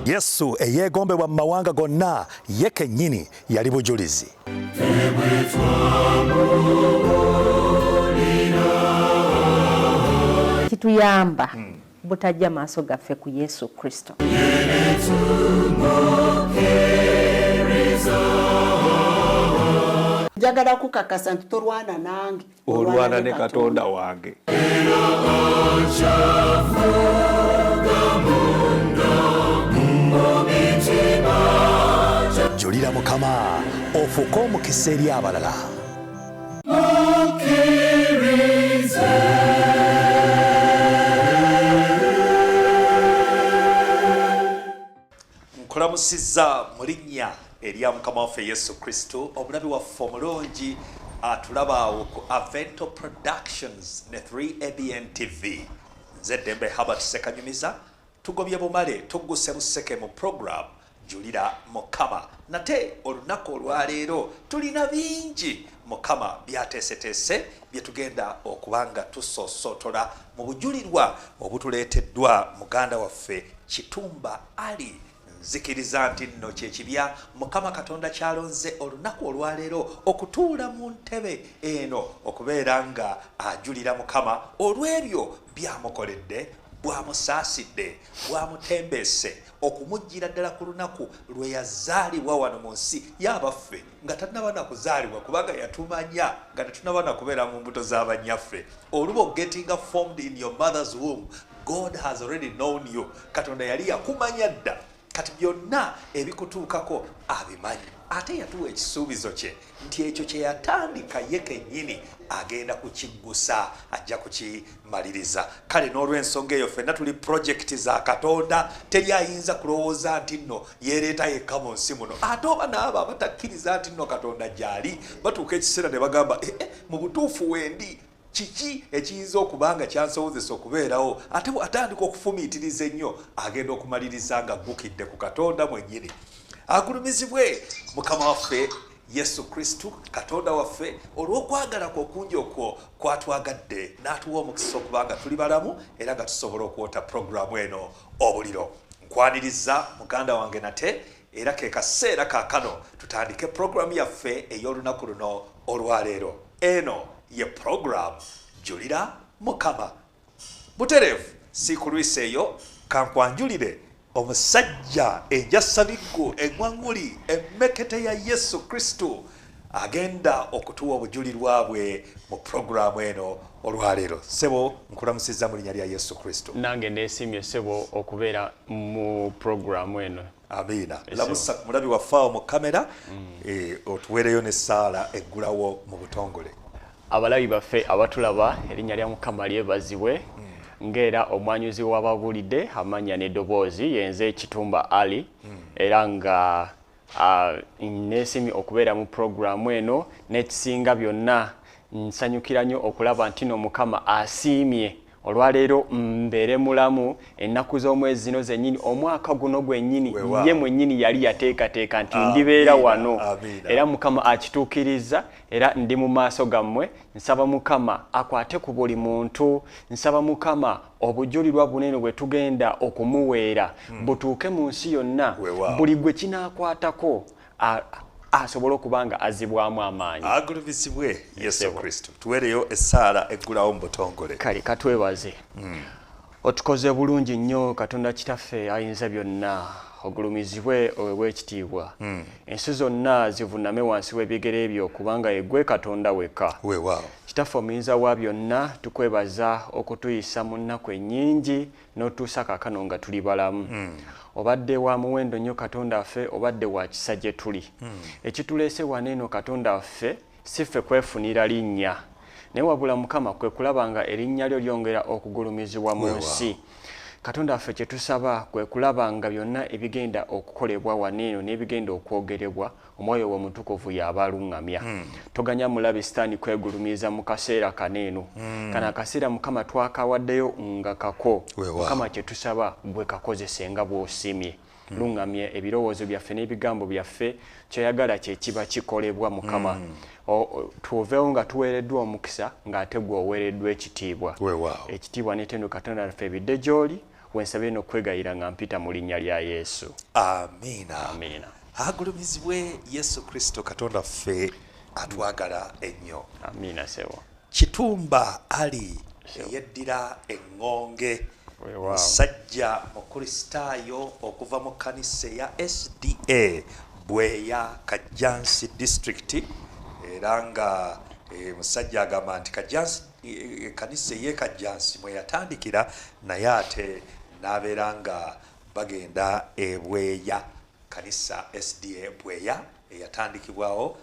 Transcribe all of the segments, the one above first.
Yesu eyeegombebwa mu mawanga gonna ye kennyini yali bujulizi. Kituyamba butajja maaso gaffe ku Yesu Kristo. Njagala kukakasa nti tolwana nange, olwana ne Katonda wange. Julira Mukama ofuuke omukisa eri abalala. Nkulamusizza mu linnya erya Mukama waffe Yesu Kristo, omulabi waffe omulungi atulaba awo ku Avento Productions ne 3ABN TV. Nze Ddembe Herbert Ssekanyumiza, tugobye bumale tugguse buseke mu program Julira Mukama. Nate olunaku olwaleero tulina bingi Mukama byateeseteese bye tugenda okuba nga tusoosotola mu bujulirwa obutuleeteddwa muganda waffe Kitumba Ali. Nzikiriza nti nno kye kibya Mukama Katonda kyalonze olunaku olwaleero okutuula mu ntebe eno okubeera nga ajulira Mukama olw'ebyo byamukoledde, bw'amusaasidde, bw'amutembeese okumuggyira ddala ku lunaku lwe yazaalibwa wano mu nsi y'abaffe nga tannaba na kuzaalibwa, kubanga yatumanya nga tetunnaba na kubeera mu mbuto z'abannyaffe. Oluba getting formed in your mother's womb, God has already known you. Katonda yali yakumanya dda. Kati byonna ebikutuukako abimanyi. Ate yatuwa ekisuubizo kye nti ekyo kye yatandika ye kennyini agenda kukiggusa, ajja kukimaliriza. Kale n'olw'ensonga eyo ffenna tuli projekiti za Katonda, teri ayinza kulowooza nti nno yeereeta yekka mu nsi muno. Ate oba n'abo abatakkiriza nti nno Katonda gy'ali batuuka ekiseera ne bagamba mu butuufu wendi, kiki ekiyinza okuba nga kyansobozesa okubeerawo? Ate bw'atandika okufumiitiriza ennyo agenda okumaliriza nga aggukidde ku Katonda mwennyini. Agulumizibwe Mukama waffe Yesu Kristo, Katonda waffe, olw'okwagala kwe okungi okwo kwatwagadde n'atuwa omukisa okuba nga tuli balamu era nga tusobola okwota puroguraamu eno obuliro. Nkwaniriza muganda wange nate, era ke kaseera kaakano tutandike puroguraamu yaffe ey'olunaku luno olwaleero. Eno ye puroguraamu Julira Mukama. Butereevu si kulwisa eyo, kankwanjulire omusajja enjasabiggu eŋŋwaŋŋuli emmekete ya Yesu Kristo agenda okutuwa obujulirwa bwe mu puroguraamu eno olwaleero. Ssebo, nkulamusizza mu linnya lya Yesu Kristo. Nange neesiimye ssebo okubeera mu puroguraamu eno. Amiina. Lamusa ku mulabi waffe awo mu kamera, otuweereyo n'essaala eggulawo mu butongole. Abalabi baffe abatulaba, erinnya lya Mukama lyebazibwe. Ng'era omwanyuzi w'ababuulidde amannya n'eddoboozi yenze Kitumba Ali, era nga neesiimye okubeera mu puroguraamu eno. N'ekisinga byonna nsanyukira nnyo okulaba nti no Mukama asiimye olwaleero mbeere mulamu ennaku z'omwezi zino zennyini, omwaka guno gwennyini ye mwennyini yali yateekateeka nti ndibeera wano, era Mukama akituukiriza, era ndi mu maaso gammwe. Nsaba Mukama akwate ku buli muntu, nsaba Mukama obujulirwa bunene bwe tugenda okumuweera butuuke mu nsi yonna, buli gwe kinaakwatako asobole okuba nga azibwamu amaanyi. Agulumizibwe Yesu Kristo. Tuweereyo essaala eggulawo mu butongole. Kale katwebaze. Otukoze bulungi nnyo Katonda Kitaffe ayinza byonna, ogulumizibwe oweebwe ekitiibwa. Ensi zonna zivuname wansi w'ebigere byo, kubanga yeggwe Katonda wekka. Kitaffe omuyinza wa byonna, tukwebaza okutuyisa mu nnaku ennyingi n'otuusa kaakano nga tuli balamu. Obadde wa muwendo nnyo Katonda waffe, obadde wa kisa gye tuli. Ekituleese wano eno Katonda waffe si ffe kwefunira linnya, naye wabula Mukama kwe kulaba nga erinnya lyo lyongera okugulumizibwa mu nsi. Katonda waffe kye tusaba kwe kulaba nga byonna ebigenda okukolebwa wano eno n'ebigenda okwogerebwa, Omwoyo wo Omutukuvu y'aba aluŋŋamya. Toganya mulabe Sitaani kwegulumiza mu kaseera kano eno. Kano akaseera Mukama twakawaddeyo nga kako. Mukama kye tusaba gwe kakozese nga bw'osiimye. Lungamye ebirowoozo byaffe n'ebigambo byaffe, kyoyagala kye kiba kikolebwa Mukama. Tuveewo nga tuweereddwa omukisa ng'ate gwe oweereddwa ekitiibwa. Ekitiibwa n'ettendo Katonda waffe ebidde gy'oli, wensabe n'okwegayira nga mpita mu linnya lya Yesu. Amiina. Amiina. Agulumizibwe Yesu Kristo Katonda waffe atwagala ennyo. Amiina ssebo. Kitumba Ali eyeddira Eŋŋonge, musajja Mukristaayo okuva mu kkanisa eya SDA Bweya Kajjansi District, era nga musajja agamba nti Kajjansi ekkanisa ey'e Kajjansi mwe yatandikira, naye ate n'abeera nga bagenda e Bweya, kkanisa SDA Bweya eyatandikibwawo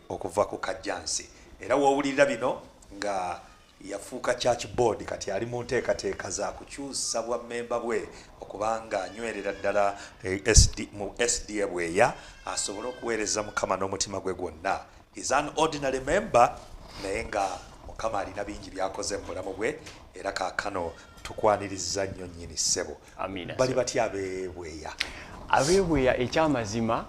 okuva ku Kajjansi. Era w'owulirira bino nga yafuuka church board, kati ali mu nteekateeka za kukyusa bwa mmemba bwe okubanga anywerera ddala mu SDA Bweya asobole okuweereza Mukama n'omutima gwe gwonna. Is an ordinary member, naye nga Mukama alina bingi by'akoze mu bulamu bwe, era kaakano tukwaniriza nnyo nnyini ssebo. Amiina. Bali batya ab'e Bweya? Ab'e Bweya ekyamazima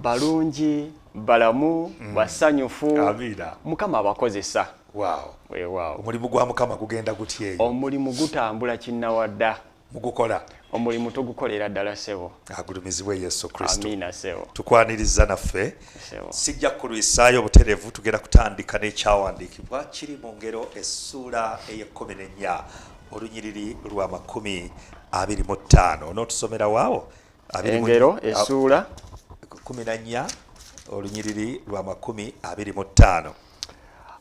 balungi, balamu, basanyufu. Amiina. Mukama abakozesa. Wow. Weewaawo. Omulimu gwa Mukama gugenda gutya eyo? Omulimu gutambula kinnawadda. Mugukola? Omulimu tugukolera ddala ssebo. Agulumizibwe Yesu Kristo. Amiina ssebo. Tukwaniriza naffe. Ssebo. Sijja kulwisaayo butereevu, tugenda kutandika n'ekyawandiikibwa kiri mu Ngero essuula ey'e14 olunyiriri lwa 25. Onootusomera waawo? Engero essuula 14 olunyiriri lwa 25.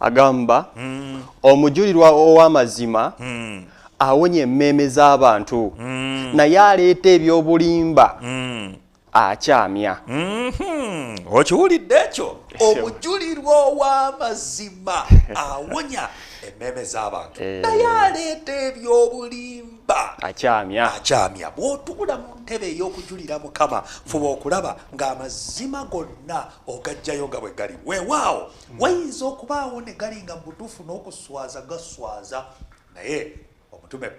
Agamba, omujulirwa ow'amazima awonya emmeeme z'abantu, naye aleeta ebyobulimba akyamya. Okiwulidde ekyo? Omujulirwa ow'amazima awonya emmeeme z'abantu, naye aleeta ebyobulimba akyamya. Akyamya. Bw'otuula mu ntebe ey'okujulira Mukama, fuba okulaba ng'amazima gonna ogajjayo nga bwe gali. Weewaawo wayinza okubaawo ne gali nga mu butuufu n'okuswaza gaswaza, naye omutume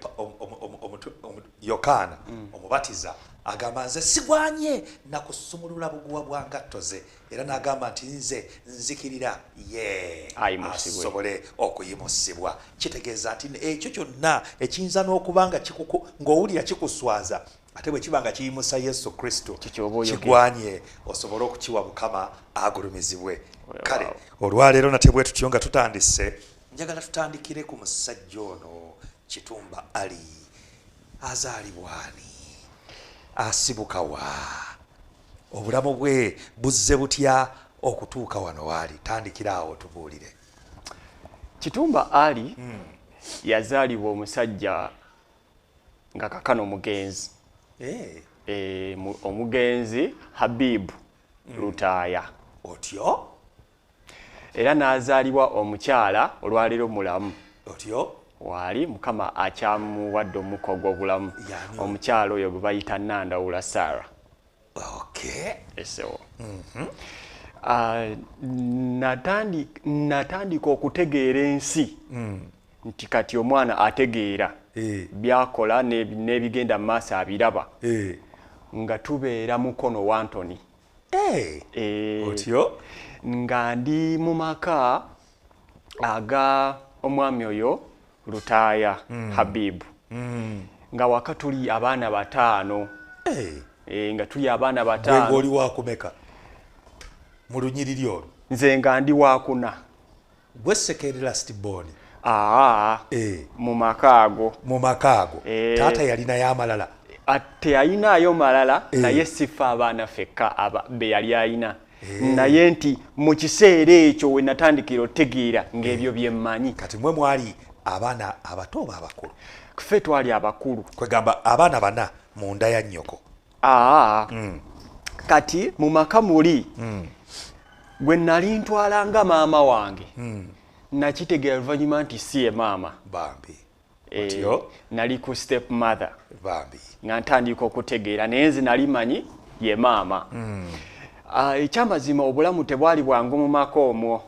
Yokaana Omubatiza agamba, "Nze sigwanye nakusumulula buguwa bwa ngatto ze," era n'agamba nti, "Nze nzikirira ye Ayimusibwe. asobole okuyimusibwa." Kitegeeza nti ekyo kyonna ekiyinza n'okuba nga ng'owulira kikuswaza, ate bwe kiba nga kiyimusa Yesu Kristo, Kikyoba oyogera. kigwanye osobole okukiwa Mukama agulumizibwe. Weewaawo. Kale olwaleero nate bwe tutyo nga tutandise, njagala tutandikire ku musajja ono Kitumba Ali. Azaalibwa ani? Asibuka wa? Obulamu bwe buzze butya okutuuka wano waali? Tandikira awo tubuulire. Kitumba Ali yazaalibwa omusajja nga kakano mugenzi, omugenzi Habibu Lutaaya. Otyo. Era n'azaalibwa omukyala olwaleero mulamu. Otyo. Waali, Mukama akyamuwadde omukka ogw'obulamu. Yani? Omukyala oyo gwe bayita Nandawula Sara. Esewo. Ah, natandika okutegeera ensi nti kati omwana ategeera byakola n'ebigenda mu maaso abiraba, nga tubeera Mukono Wantoni. Otyo. Nga ndi mu maka aga omwami oyo Lutaaya Habibu, nga waka tuli abaana 5. Nga tuli abaana Gwe 5. Ng'oli wakumeka mu lunyiriri olwo? Nze nga ndi wakuna. Gwe second last born? Aa, mu maka ago. Mu maka ago. Taata yalinayo amalala? Teyayinaayo malala, naye sifa abaana ffekka be yali ayina, naye nti mu kiseera ekyo we natandikira otegeera ng'ebyo bye mmanyi. Kati mwe mwali abaana abato oba abakulu? Ffe twali abakulu. Kwegamba abaana bana mu nda ya nnyoko? Aa, kati mu maka muli gwe nali ntwala nga maama wange, nakitegeera luvannyuma nti si ye maama. Bambi. Otyo. Nali ku step mother. Bambi. Nga ntandika okutegeera, naye nze nali manyi ye maama. Ah, ekyamazima obulamu tebwali bwangu mu maka omwo,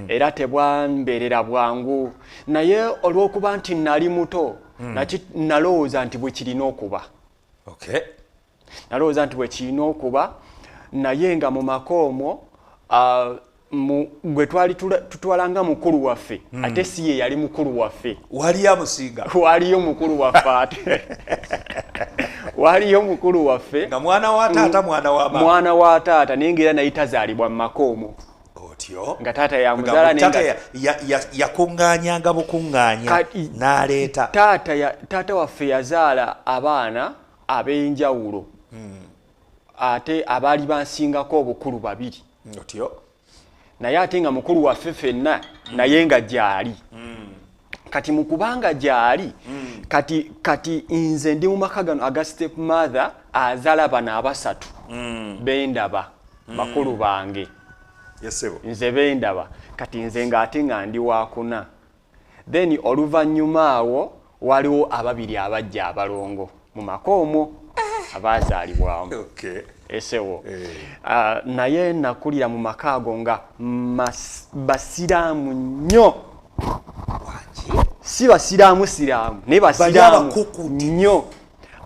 era tebwambeerera bwangu, naye olw'okuba nti nali muto, nalowooza nti bwe kirina okuba. Nalowooza nti bwe kirina okuba, naye nga mu maka omwo gwe twali tutwala nga mukulu waffe, ate si ye yali mukulu waffe. Waliyo amusinga. Waliyo mukulu waffe, ate waliyo mukulu waffe nga mwana wa taata, mwana wa maama. Mwana wa taata, naye nga era naye tazaalibwa mu maka omwo. Otyo. Nga taata yamuzaala. Taata yakuŋŋaanyanga bukuŋŋaanya n'aleeta. Taata waffe yazaala abaana ab'enjawulo, ate abaali bansingako obukulu babiri. Otyo. Naye ate nga mukulu waffe ffenna naye nga gyali. Kati mu kubanga gyali, kati nze ndi mu maka gano aga step mother azaala bano abasatu bendaba, bakulu bange. Yesebo. Nze bendaba kati nze ng'ate nga ndi wakuna. Then oluvannyuma awo waliwo ababiri abajja abalongo mu maka omwo abazaalibwamu. Esewo. Naye nakulira mu maka ago nga basiraamu nnyo. Si basiraamu siraamu, naye basiraamu abakukuti. nnyo.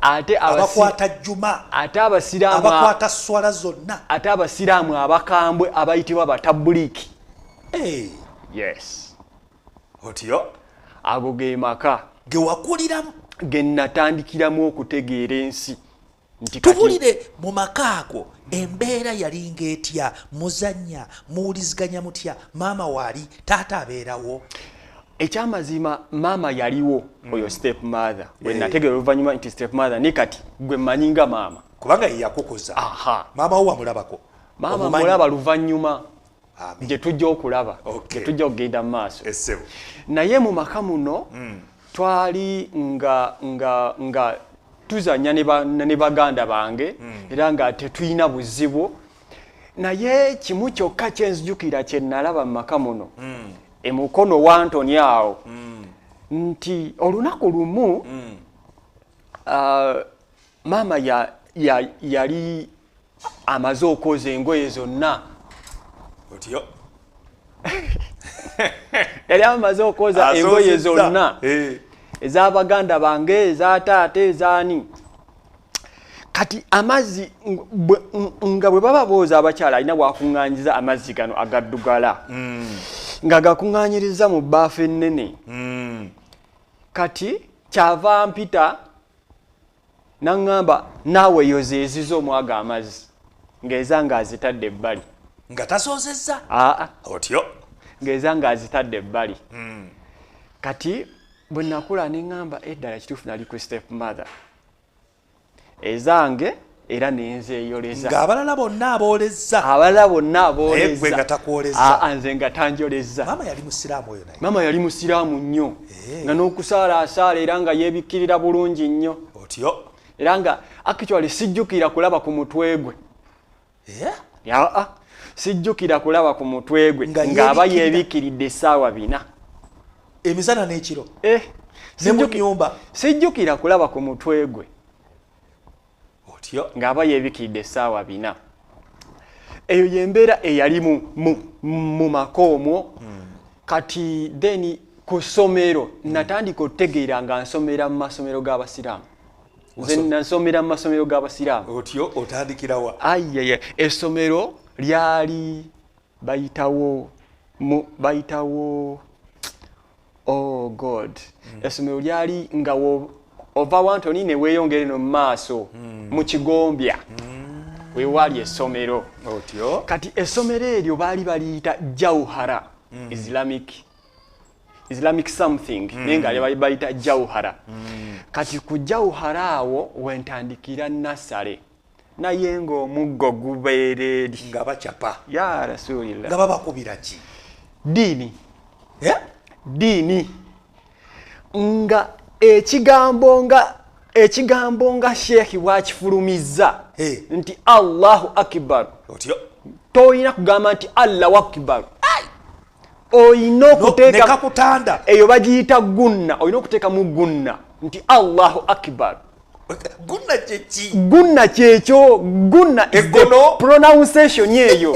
Ate abakwata juma. Ate abasiraamu abakwata swala zonna. Ate abasiraamu abakambwe abayitibwa batabuliki. Yes. Otyo. Ago ge maka ge wakuliramu, ge natandikiramu okutegeera ensi. Nti tubulire mu maka ago embeera yalinga etya? Muzannya, muwuliziganya mutya? Maama waali, taata abeerawo? Ekyamazima maama yaliwo, oyo step mother bwe nategeera oluvannyuma nti step mother, ne kati gwe mmanyi nga maama. Kubanga ye yakukuza. Maama wo wamulabako? Maama Omumanyi? mulaba luvannyuma. Amin. Gye tujja okulaba, gye tujja okugenda mu maaso. Essebo. Naye mu maka muno twali nga tuzannya ne baganda bange, era nga tetulina buzibu. Naye kimu kyokka kyenzijukira kye nalaba mu maka muno, emukono wa Antoni awo, nti olunaku lumu maama yali amaze okwoza engoye zonna. Otyo. Yali amaze okwoza engoye Azoozezza. zonna ez'abaganda bange, eza taata, ezaani. Kati amazzi nga bwe baba booza abakyala, alina bwakuŋŋaanyiza amazzi gano agaddugala, nga gakuŋŋaanyiriza mu bbaafu ennene. Kati kyava mpita naŋŋamba, naawe yoza ezizo omwaga amazzi, ng'eza ng'azitadde ebbali. Nga tasoozezza? Aa. Otyo. Ng'eza ng'azitadde ebbali. Kati bwe nakula ne ŋŋamba, eddala kituufu nali ku step mother, ezange era nenzeeyoleza. Ng'abalala bonna aboolezza. Abalala bonna Naye gwe nga abooleza. takwoleza. Aa, nze nga tanjoleza. Maama yali musiraamu oyo naye? Maama yali musiraamu nnyo, nga n'okusaala asaala, era nga yeebikkirira bulungi nnyo. Otyo. Era nga actually sijjukira kulaba ku mutwe gwe. Aa, sijjukira kulaba ku mutwe gwe Nga ng'aba yeebikkirira. yeebikkiridde essaawa 4. Emisana n'ekiro. Ne mu nnyumba. Sijjukira kulaba ku mutwe gwe. Otyo. Ng'aba yeebikiridde essaawa 4. Eyo y'embeera eyali mu maka omwo. Kati then ku ssomero natandika okutegeera nga nsomera mu masomero g'abasiraamu. Nze nasomera mu masomero g'abasiraamu. Otyo, otandikira wa? Ayaya, essomero lyali bayitawo, oh God, essomero lyali nga ova Wantoni ne weeyongera eno mu maaso mu Kigombya, wewaali essomero. Otyo. Kati essomero eryo baali baliyita Jauhara Islamic something, naye nga bali bayita Jauhara. Kati ku Jauhara awo wentandikira nasale, naye ng'omuggo gubeera eri. Nga bacapa. Ya Rasulillah. Nga babakubira ki? Ddiini. Ddiini. Nga ekigambo nga sheekhi bwakifulumizza nti Allahu Akbar. Otyo. Toyina kugamba nti Allahu Akbar. Oyina okuteeka Ne kakutanda. Eyo bagiyita gunna, olina okuteekamu gunna nti Allahu Akbar. Gunna kyeki? Gunna kyekyo, gunna is the Eggono? pronunciation eyo.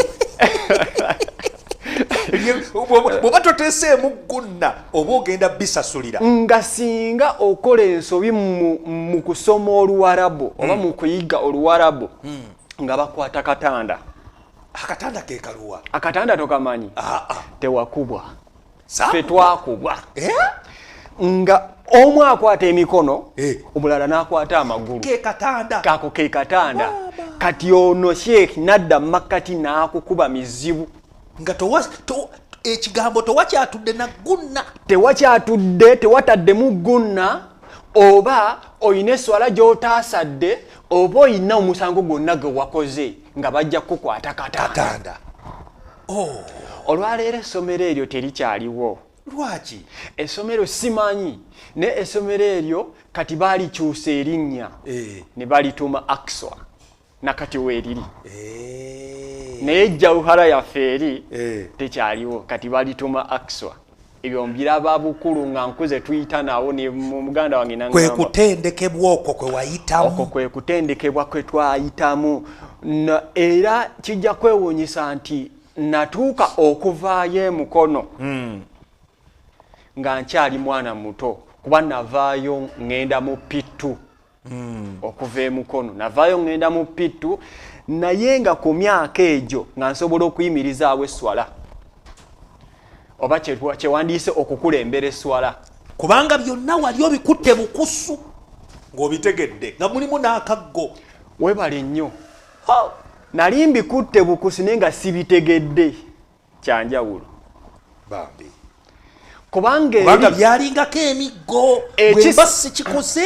Bw'oba toteeseemu gunna oba ogenda bisasulira. Nga singa okola ensobi mu kusoma Oluwarabu oba mu kuyiga Oluwarabu, nga bakwata katanda. Akatanda ke kaluwa? Akatanda tokamanyi? Tewakubwa? Ffe twakubwa. Nga omu akwata emikono, omulala n'akwata amagulu. Ke katanda. Kako ke katanda. Kati ono sheikh nadda makkati n'akukuba mizibu. Nga ekigambo tewakyatudde na gunna. Tewakyatudde, tewataddemu gunna, oba oyina eswala gy'otaasadde, oba oyina omusango gwonna gwe wakoze, nga bajja kukukwata katanda. Olwaleero essomero eryo terikyaliwo. Lwaki? Essomero simanyi, naye essomero eryo kati baalikyusa erinnya ne balituuma Akswa, nakati weeriri. Naye Jawhara yaffe eri tekyaliwo, kati balituuma Akswa. Ebyo mbiraba bukulu nga nkuze, tuyita nawo ne muganda wange nangamba. Kwe kutendekebwa okwo kwe wayitamu. Okwo kwe kutendekebwa kwe twayitamu. Era kijja kwewuunyisa nti natuuka okuvaayo emukono nga nkyali mwana muto, kuba navaayo ŋŋenda mu P2. Okuva emukono navaayo ŋŋenda mu P2, naye nga ku myaka egyo nga nsobola okuyimirizaawo esswala, oba kyewandiise okukulembera esswala. Kubanga byonna wali obikutte bukusu ng'obitegedde, nga mulimu n'akaggo. Weebale nnyo. Nali mbikutte bukusu naye nga sibitegedde, kyanjawulo. Bambi. Kubanga byalingako emiggo, bwe mba sikikoze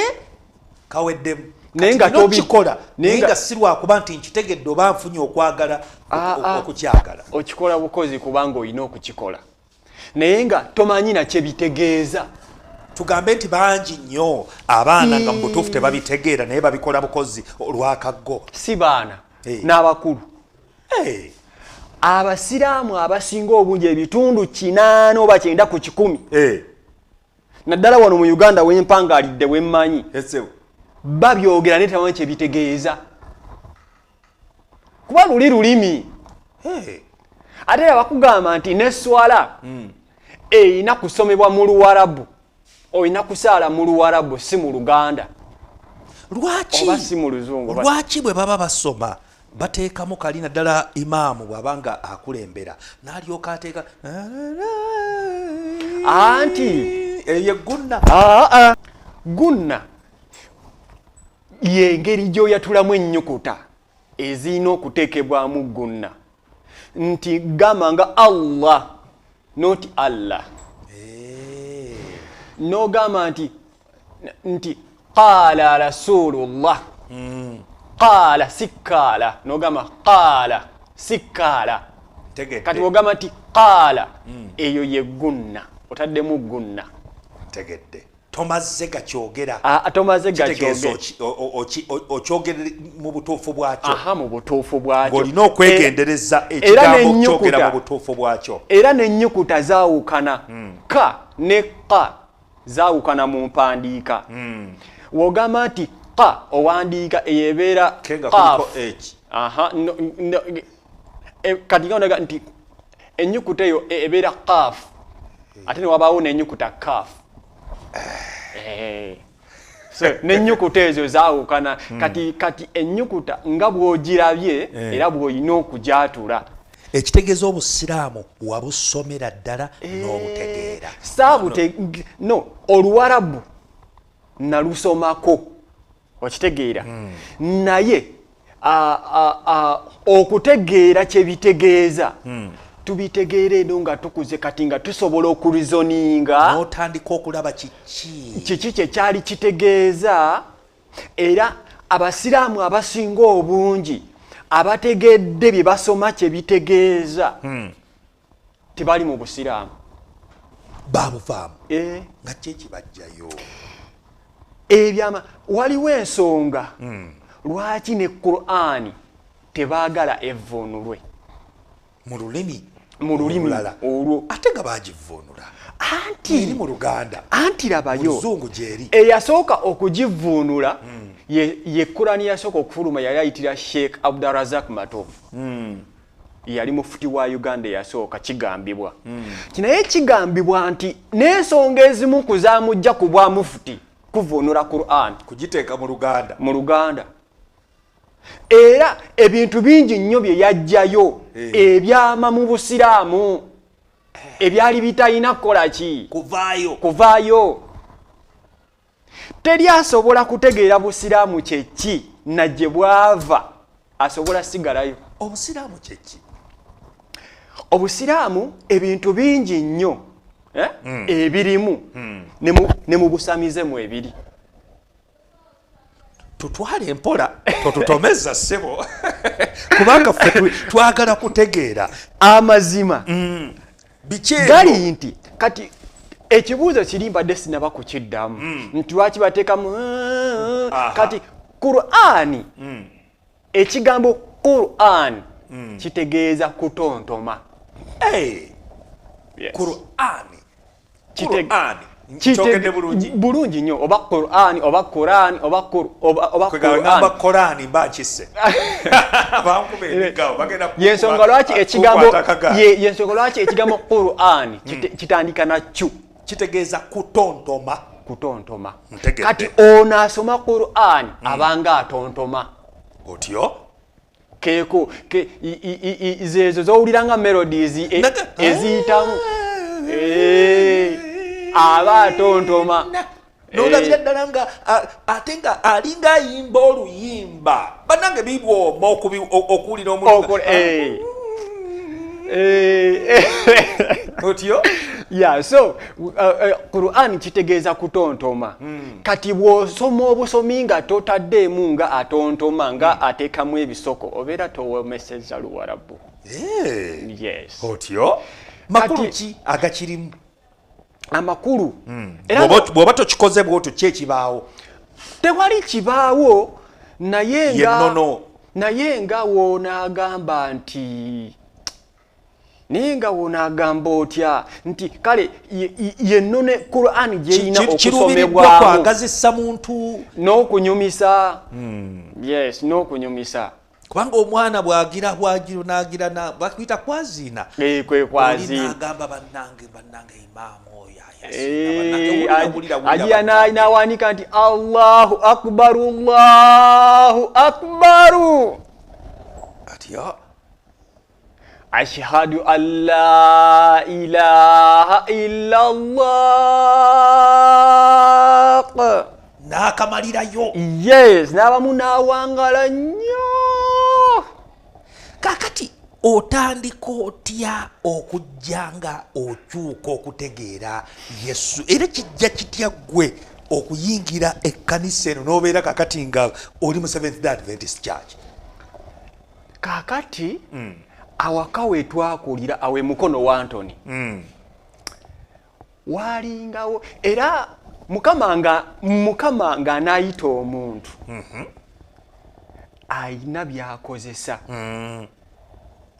kaweddemu. Naye nga tobikola, naye nga si lwakuba nti nkitegedde oba nfunye okwagala okukyagala. Okikola bukozi kubanga olina okukikola, naye nga tomanyi na kye bitegeeza. Tugambe nti bangi nnyo abaana nga mu butuufu tebabitegeera, naye babikola bukozi olw'akaggo. Si baana, n'abakulu. Abasiraamu abasinga obungi ebitundu 8 oba 9 ku 100, naddala wano mu Uganda wempangalidde wemmanyi, babyogera naye tebamanyi kye bitegeeza, kuba luli lulimi. Ate era bakugamba nti n'esswala erina kusomebwa mu Luwarabu, olina kusaala mu Luwarabu, si mu Luganda. Lwaki? Oba si mu Luzungu. Lwaki bwe baba basoma bateekamu kali, naddala imaamu bw'abanga akulembera n'alyoka ateeka anti eyo gunna? Gunna y'engeri gy'oyatulamu ennyukuta ezirina okuteekebwamu gunna, nti gamba nga Allah not Allah, n'ogamba nti qaala rasulullah, qaala si kaala, n'ogamba qaala si kaala. Kati bw'ogamba nti qaala, eyo ye gunna, otaddemu gunna. Ntegedde. Tomaze gakyogera. Tomaze gakyogera. Okyogera mu butuufu bwakyo. Aha, mu butuufu bwakyo. Ng'olina okwegendereza ekigambo kyogera mu butuufu bwakyo. Era n'ennyukuta zaawukana. Ka ne ka zaawukana mu mpandiika. W'ogamba nti ka owandiika eyo ebeera qaaf. Aha, kati nga nti ennyukuta eyo ebeera qaaf, ate ne wabaawo n'ennyukuta kaaf. So n'ennyukuta ezo zaawukana. Kati ennyukuta nga bw'ogirabye era bw'olina okugyatula. Ekitegeeza Obusiraamu wabusomera ddala n'obutegeera. No, Oluwarabu nalusomako, okitegeera, naye okutegeera kye bitegeeza tubitegeera eno nga tukuze, kati nga tusobola okureasoninga, n'otandika okulaba kiki kiki kye kyali kitegeeza. Era Abasiraamu abasinga obungi abategedde bye basoma kye bitegeeza tebali mu Busiraamu, babuvaamu. Nga ki ekibajjayo? Ebyama. Waliwo ensonga lwaki ne Qur'ani tebaagala evvuunulwe mu lulimi mu lulimi olwo, ate nga bagivuunula anti eri mu Luganda, anti labayo Luzungu gyeri. Eyasooka okugivuunula ye Qur'ani yasooka okufuluma yali ayitira Sheikh Abdurrazak Matovu. Yali mufuti wa Uganda eyasooka, kigambibwa. Naye kigambibwa nti n'ensonga ezimu ku zaamujja ku bwa mufuti kuvvuunula Qur'an, kugiteeka mu Luganda. Mu Luganda. Era ebintu bingi nnyo bye yajjayo ebyama mu Busiraamu ebyali bitalina kukola ki? Kuvaayo. Kuvaayo. Teri asobola kutegeera Busiraamu kye ki na gye bwava asobola sigalayo. Obusiraamu kye ki? Obusiraamu ebintu bingi nnyo ebirimu ne mu busamize mu ebiri. Tutwale empola, totutomeza ssebo, kubanga ffe twagala kutegeera amazima. Biki ebyo? Gali nti kati ekibuuzo kiri mbadde sinaba kukiddamu nti lwaki bateekamu kati Qur'ani, ekigambo Qur'an kitegeeza kutontoma. Yes. Qur'ani. Qur'ani. Kyogedde bulungi. Bulungi nnyo, oba Qur'ani oba Qur'ani oba oba Kwegamba Qur'an. Qur'ani mba nkisse. Bankuba ebigawo, bagenda Yensonga lwaki ekigambo kukwata akagaali. Yensonga lwaki ekigambo Qur'an kitandika na chu. Kitegeeza kutontoma. Kutontoma. Ntegedde. Kati ono asoma Qur'an abanga atontoma. Otyo? Keeko, ke, i, i, i, i, zezo z'owulira nga melodies eziyitamu. Aba atontoma. N'olabira ddala nga, ate nga alinga ayimba oluyimba. Bannange bibwoma okuwulira omuntu. Otyo? Yeah, so, Qur'an kitegeeza kutontoma. Kati bw'osoma obusomi nga totaddeemu nga atontoma, nga ateekamu ebisoko, obeera towomesezza Luwarabu. Yes. Otyo? Makulu Kati ki agakirimu? Amakulu. Era Bw'oba tokikoze bw'otyo, ki ekibaawo? Tewali kibaawo, naye nga Ye nnono. Naye nga w'onaagamba nti, naye nga w'onaagamba otya nti kale ye nnono Qur'an gy'erina Kiruubirirwa okusomebwamu. kwagazisa muntu. N'okunyumisa. Yes, n'okunyumisa. Kubanga omwana bw'agira, bw'agira, n'agira, bakuyita kwaziina. Kwe kwaziina. Oli n'agamba bannange, bannange imaamu oyo ayasiina, bannange, wulira, wulira, wulira, Agira bannange. n'awanika nti Allahu Akbar, Allahu Akbar. Atya? Ashhadu an la ilaha illallah. N'akamalirayo. Yes, n'abamu n'awangala nnyo. Kaakati otandika otya okujja nga okyuka okutegeera Yesu? Era kijja kitya ggwe okuyingira ekkanisa eno n'obeera kaakati nga oli mu Seventh Day Adventist Church? Kaakati awaka we twakulira awo e Mukono wa Antony. Waalingawo era Mukama nga anaayita omuntu. Ayina by'akozesa.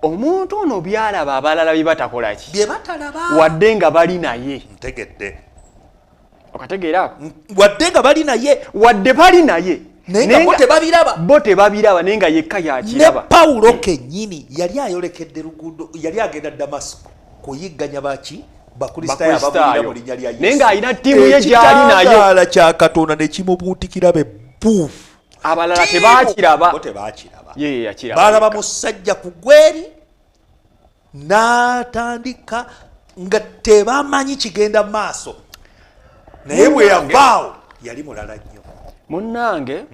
Omuntu ono by'alaba abalala bye batakola ki? Bye batalaba. Wadde nga bali naye. Ntegedde. Okategeera ako? Wadde nga bali naye. Wadde bali naye. Naye nga Naye bo nga tebabiraba. Bo tebabiraba, naye nga yekka yakiraba. Ne Pawulo kennyini yali ayolekedde luguudo, yali agenda Damasiko kuyigganya baki? Bakristaayo Bakristaayo. ababulira mu linnya lya Yesu. Naye ng'alina ttiimu ye gy'ali nayo. Ekitangaala kya Katonda ne kimubuutikira be buufu. Abalala Ttiimu. tebaakiraba. Bo tebaakiraba. Ye, ye yakiraba Baalaba yekka. musajja ku gweri n'atandika nga tebamanyi kigenda mu maaso. Naye bwe yavaawo yali mulala nnyo. Munnange,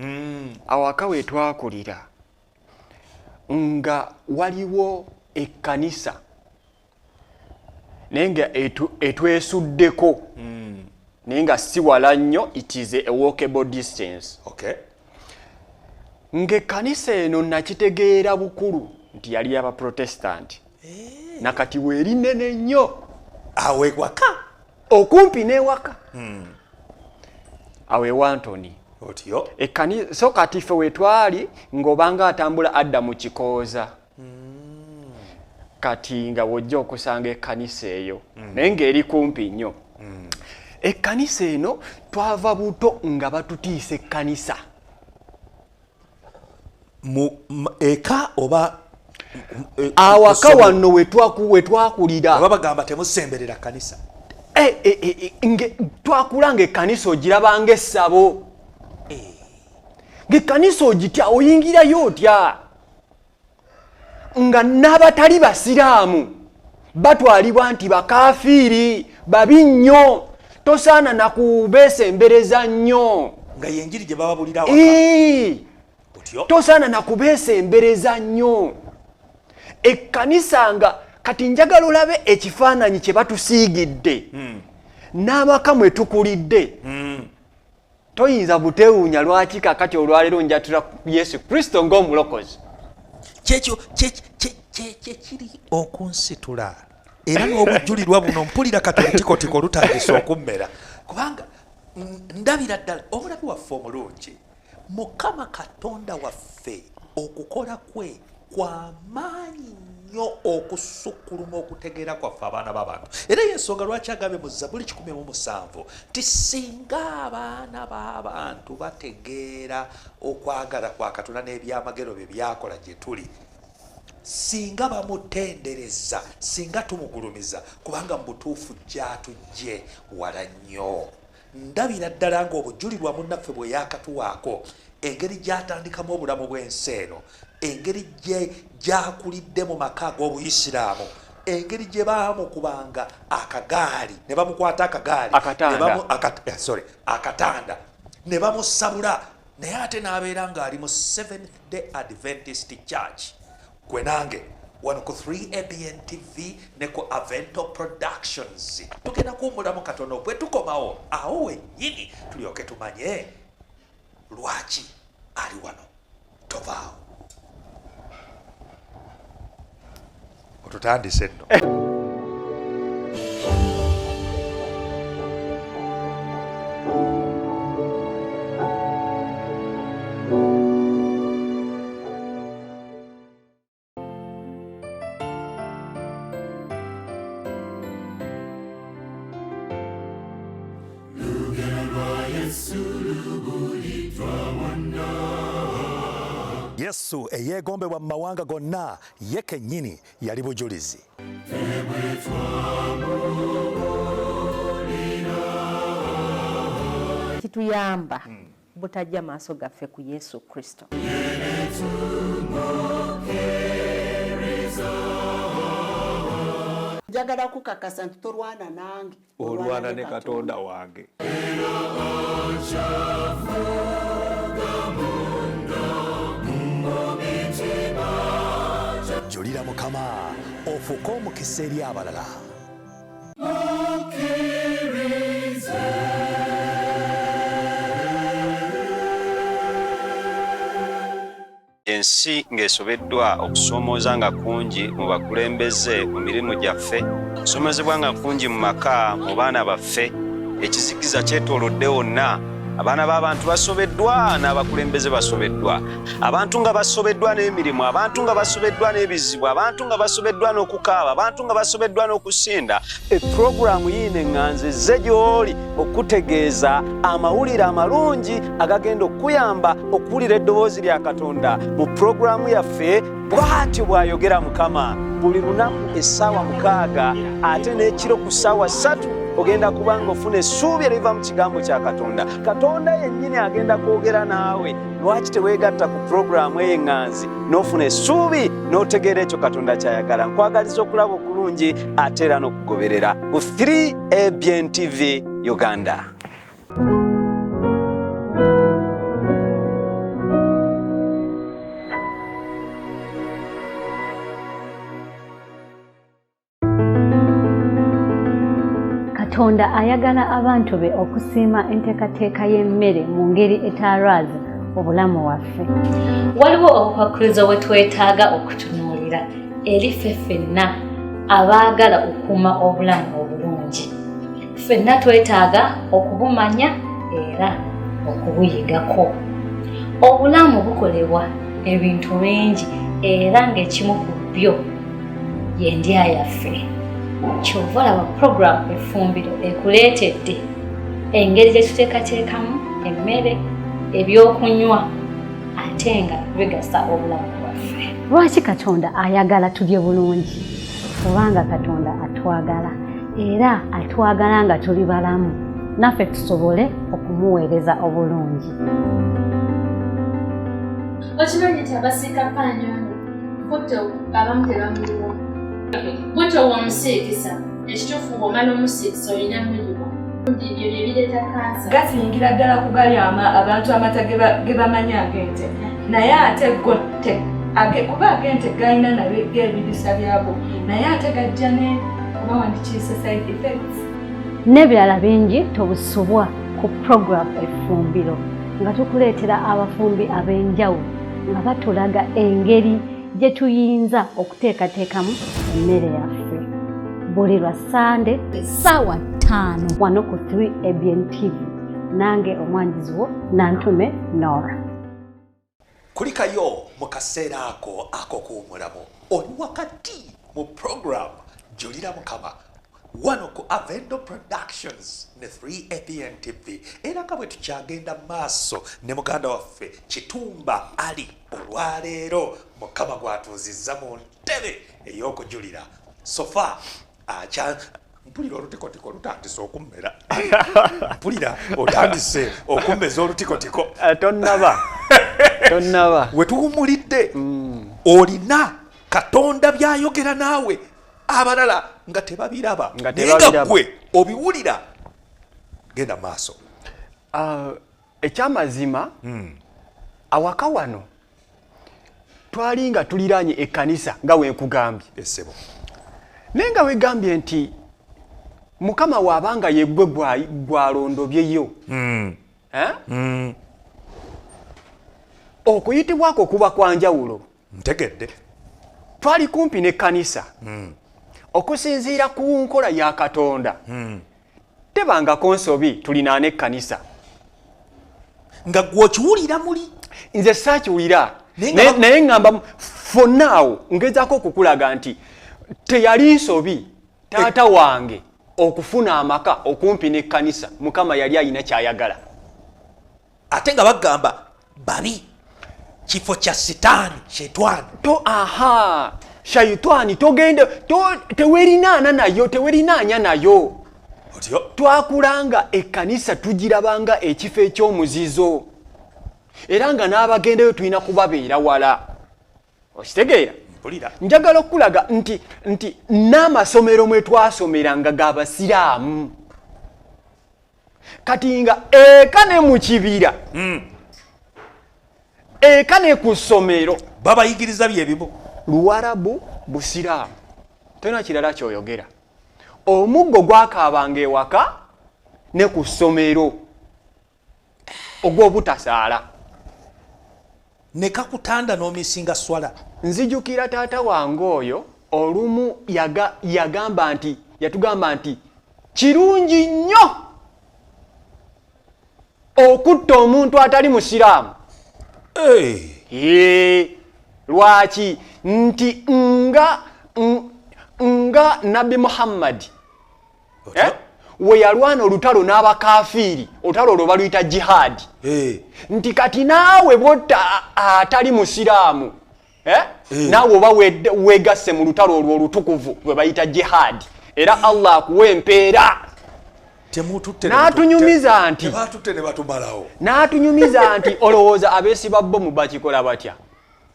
awaka we twakulira nga waliwo ekkanisa naye nga etwesuddeko. Naye nga si wala nnyo, it is a walkable distance. Ng'ekkanisa eno nakitegeera bukulu nti yali y'Abaprotestanti. Nakati weeri nnene nnyo. Awo ewaka? Okumpi n'ewaka. Awo ewa Antony. Otyo? Ekkanisa, so kati ffe we twali ng'obanga atambula adda mu Kikooza. Kati nga w'ojja okusanga ekkanisa eyo. Naye ng'eri kumpi nnyo. Ekkanisa eno twava buto nga batutiisa ekkanisa. Mu eka oba? Awaka wano wetwakulira babagamba temusemberera kanisa. Twakula ng'ekkanisa ogirabanga essabo, ng'ekkanisa ogitya, oyingirayo otya, nga n'abatali basiraamu batwalibwa nti bakafiiri babi nnyo, tosaana na kubeesembereza nnyo. Nga yenjiri gye bababulira awaka. Tosaana na kubeesembereza nnyo. Ekkanisa nga kati njagala olabe ekifaananyi kye batusiigidde n'amaka mwe tukulidde. Toyinza buteewuunya lwaki kakati olwaleero njatula Yesu Kristo ng'omulokozi. Kyekyo kyekiri okunsitula era n'obujulirwa buno mpulira kati olutikotiko lutandise okummera, kubanga ndabira ddala omulabi waffe omulungi Mukama Katonda waffe okukola kwe kwamaanyi nnyo okusukkuluma okutegeera kwaffe abaana b'abantu. Era y'ensonga lwaki agambye mu Zabbuli 107 nti singa abaana b'abantu bategeera okwagala kwa Katonda n'ebyamagero bye byakola gye tuli, singa bamutendereza, singa tumugulumiza, kubanga mu butuufu gy'atujje wala nnyo. Ndabira ddala ng'obujulirwa munnaffe bwe yaakatuwaako, engeri gy'atandikamu obulamu bw'ensi eno, engeri gy'akulidde mu maka ag'obuyisiraamu, engeri gye baamukubanga akagaali ne bamukwata akagaali, akatanda ne bamusabula, naye ate n'abeera ng'ali mu Seventh Day Adventist Church. Gwe nange wano ku 3ABN TV ne ku Avento Productions tugenda kuwummulamu katono, bwe tukomawo awo wennyini tulyoke tumanye lwaki ali wano. Tovaawo, otutandise nno. Yesu eyeegombebwa mu mawanga gonna ye kennyini yali bujulizi. Kituyamba butajja maaso gaffe ku Yesu Kristo. Njagala kukakasa nti tolwana nange, olwana ne Katonda wange. Julira Mukama ofuuke omukisa eri abalala. Ensi ng'esobeddwa okusoomooza nga kungi mu bakulembeze mu mirimu gyaffe, okusoomozebwa nga kungi mu maka, mu baana baffe, ekizikiza kyetoolodde wonna. Abaana b'abantu basobeddwa n'abakulembeze basobeddwa. Abantu nga basobeddwa n'emirimu, abantu nga basobeddwa n'ebizibu, abantu nga basobeddwa n'okukaaba, abantu nga basobeddwa n'okusinda. Epulogulaamu yiino eŋŋanze zze gy'oli okutegeeza amawulire amalungi agagenda okukuyamba okuwulira eddoboozi lya Katonda mu pulogulaamu yaffe Bw'atyo bw'ayogera Mukama. Buli lunaku essaawa 6 ate n'ekiro ku ssaawa 3 ogenda kuba ng'ofuna essuubi eriva mu kigambo kya Katonda. Katonda yennyini agenda kwogera naawe. Lwaki teweegatta ku pulogulaamu eyo eŋŋanzi n'ofuna essuubi n'otegeera ekyo Katonda ky'ayagala? Nkwagaliza okulaba okulungi ate era n'okugoberera ku 3ABN TV Uganda. Katonda ayagala abantu be okusiima enteekateeka y'emmere mu ngeri etaalwaza obulamu waffe. Waliwo obukwakkulizo bwe twetaaga okutunuulira eri ffe ffenna abaagala okukuuma obulamu obulungi. Ffenna twetaaga okubumanya era okubuyigako. Obulamu bukolebwa ebintu bingi era ng'ekimu ku byo y'endya yaffe. Ky'ova olaba pulogulaamu Effumbiro ekuleetedde engeri gye tuteekateekamu emmere, ebyokunywa ate nga bigasa obulamu bwaffe. Lwaki Katonda ayagala tulye bulungi? Kubanga Katonda atwagala, era atwagala nga tuli balamu, naffe tusobole okumuweereza obulungi. Okimanyi nti abasiika ppaanyoonyo butto abamu tebamuyiwa. Butto w'omusiikisa, ekituufu bw'omala omusiikisa olina muyiwa. Ebyo bye bireeta kansa. Gasingira ddala ku gali abantu amata ge bamanyi ag'ente. Naye ate go kuba ag'ente galina nabyo ebirisa byago, naye ate gajja ne oba wandikiise side effects. N'ebirala bingi tobusubwa ku program Effumbiro, nga tukuleetera abafumbi ab'enjawulo nga batulaga engeri gye tuyinza okuteekateekamu emmere yaffe. Buli lwa Ssande essaawa 5 wano ku 3 ABN TV. Nange omwanjizi wo Nantume Nora. Kulikayo mu kaseera ako ak'okuwummulamu, oli wakati mu program Julira Mukama wano ku Avendo Productions ne 3 ABN TV. Era nga bwe tukyagenda maaso ne muganda waffe Kitumba Ali, olwaleero Mukama gw'atuuzizza mu ntebe ey'okujulira. Sofa acha mpulira olutikotiko lutandise okummera. Mpulira otandise okummeza olutikotiko. Tonnaba. Tonnaba. We tuwummulidde, olina Katonda by'ayogera naawe abalala nga tebabiraba, naye nga ggwe obiwulira. Genda maaso. Ekyamazima, awaka wano twali nga tuliraanye ekkanisa nga wenkugambye. Essebo. Naye nga wegambye nti Mukama waabanga yeggwe gwalondobyeyo. Okuyitibwako kuba kwa njawulo. Ntegedde. Twali kumpi n'ekkanisa. Okusinziira ku nkola ya Katonda. Tebangako nsobi tulinaane ekkanisa. Nga ggwe okiwulira muli? Nze saakiwulira. Naye ngamba for now ngezaako okukulaga nti teyali nsobi taata wange okufuna amaka okumpi n'ekkanisa. Mukama yali alina ky'ayagala. Ate nga bagamba babi kifo kya sitaani shetwani. To aha shayitwani togende tewerinaana nayo, tewerinaanya nayo. Otyo. Twakulanga ekkanisa tugirabanga ekifo eky'omuzizo, era nga n'abagendayo tulina kubabeera wala. Okitegeera? Mpulira. Njagala okulaga nti n'amasomero mwe twasomera nga g'abasiraamu. Kati nga eka ne mu kibira, eka ne ku ssomero babayigiriza byebimu. Luwarabu busiraamu, tolina kirala ky'oyogera. Omuggo gwakaabanga ewaka ne ku ssomero ogw'obutasaala. Ne kakutanda n'omisinga swala. Nzijukira taata wange oyo olumu yagamba nti, yatugamba nti kirungi nnyo okutta omuntu atali musiraamu. Lwaki? Nti nga Nabbi Muhammad we yalwana olutalo n'abakafiiri, olutalo olwo baluyita jihad. Nti kati naawe bw'otta atali musiraamu, naawe oba weegasse mu lutalo olwo olutukuvu lwe bayita jihad, era Allah akuwa empeera. N'atunyumiza nti tebatutte ne batumalawo. N'atunyumiza nti olowooza abeesiba bbomu bakikola batya?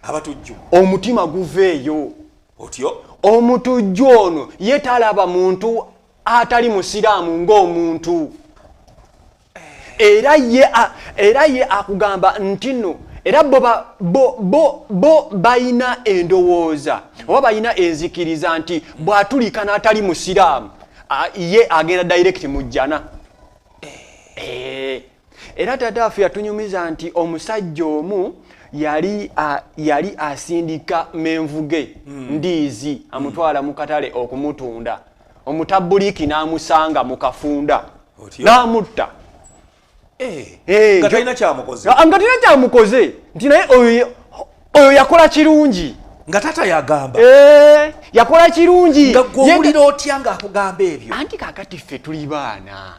Abatujju. Omutima guveeyo. Otyo. Omutujju ono ye talaba muntu atali musiraamu ng'omuntu. Era ye akugamba nti nno, era bo balina endowooza oba balina enzikiriza nti bw'atulika n'atali musiraamu, ye agenda direct mu jjana. Era taata waffe yatunyumiza nti omusajja omu yali asindika menvuge ndiizi amutwala mu katale okumutunda. Omutabuliki n'amusanga mu kafunda n'amutta. Nga talina kyamukoze. Nga talina kyamukoze. Nti naye oyo yakola kirungi. Nga taata yagamba. Yakola kirungi. Nga ggwe owulira otya ng'akugamba ebyo? Anti kaakati ffe tuli baana.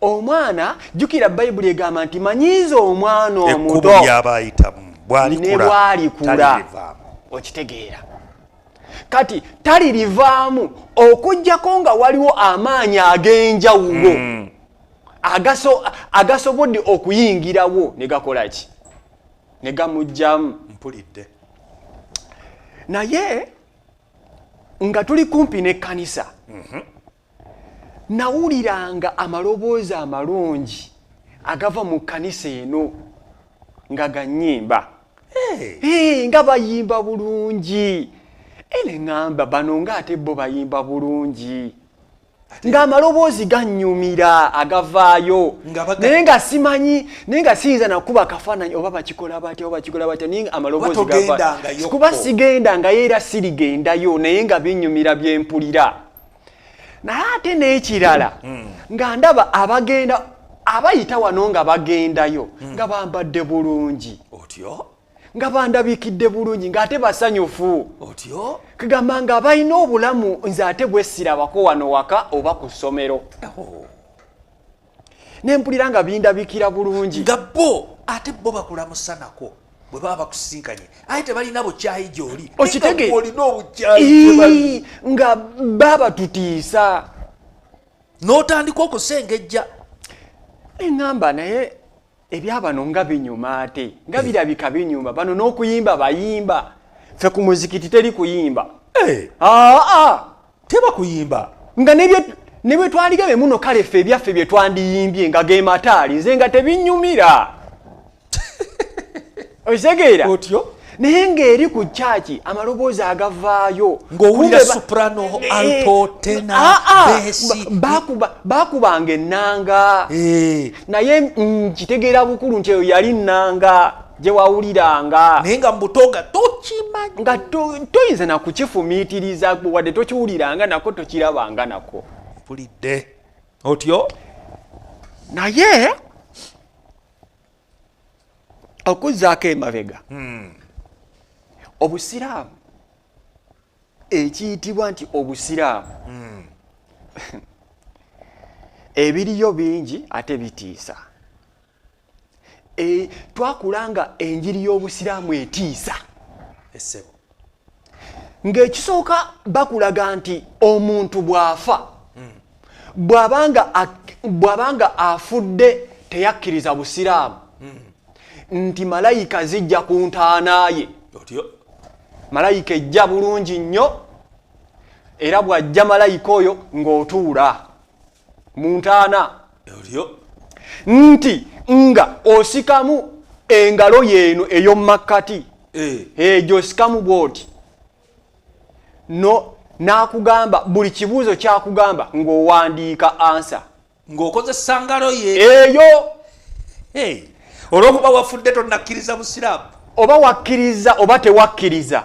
Omwana, jjukira Bayibuli egamba nti manyiiza omwana omuto. Ekkubo ly'aba ayitamu, bw'alikula, Ne bw'alikula. talirivaamu. Okitegeera? Kati talirivaamu okuggyako nga waliwo amaanyi ag'enjawulo agasobodde okuyingirawo ne gakola ki, ne gamuggyamu. Mpulidde. Naye nga tuli kumpi n'ekkanisa, nawuliranga amaloboozi amalungi agava mu kkanisa eno nga ganyimba, nga bayimba bulungi. Ene ŋŋamba bano ng'ate bo bayimba bulungi, ng'amaloboozi gannyumira agavaayo, naye nga simanyi, naye nga siyinza nakuba kafaananyi oba bakikola batya oba bakikola batya, naye nga amaloboozi gava, kuba sigendangayo era sirigendayo, naye nga binnyumira byempulira. Naye ate n'ekirala, nga ndaba abagenda abayita wano nga bagendayo nga bambadde bulungi, otyo, nga bandabikidde bulungi, ng'ate basanyufu, otyo, kugamba nga balina obulamu nze ate bwesirabako wano waka oba ku ssomero. Ne mpulira nga bindabikira bulungi. Nga bo ate bo bakulamusanako bwe baba bakusisinkanye, aye tebalina bukyayi gy'oli. Okitegeera? Olina obukyayi gye bali. Nga babatutiisa. N'otandika okusengejja. Eŋŋamba naye ebyabano nga binyuma, ate nga birabika binyuma, bano n'okuyimba bayimba. Ffe ku muzikiti teri kuyimba. Aa, teba kuyimba. Nga ne bwe twandigambe muno, kale ffe ebyaffe bye twandiyimbye nga ge mataali, nze nga tebinyumira. Okitegeera? Otyo? Naye ng'eri ku kyaki amaloboozi agavaayo, ng'owulira soprano, alto, tenor, bass. Baakubanga ennanga, naye nkitegeera bukulu nti eyo yali nnanga gye wawuliranga, naye nga mu buto nga tokimanyi, nga toyinza nakukifumiitiriza, wadde tokiwuliranga nako, tokirabanga nako. Mpulidde. Otyo? Naye okuzzaako emabega, obusiraamu, ekiyitibwa nti obusiraamu, ebiriyo bingi ate bitiisa. Twakula nga enjiri y'obusiraamu etiisa. Essebo. Ng'ekisooka bakulaga nti omuntu bw'afa, bw'abanga afudde teyakkiriza busiraamu, nti malayika zijja ku ntaana ye. Otyo? Malayika ejja bulungi nnyo, era bw'ajja malayika oyo ng'otuula mu ntaana. Otyo? Nti nga osikamu engalo yeeno ey'omu makkati, gy'osikamu bw'oti, no n'akugamba buli kibuuzo kyakugamba ng'owandiika answer ng'okozesa ngalo ye eyo. Olw'okuba wafudde tonnakkiriza busiraamu. Oba wakkiriza oba tewakkiriza,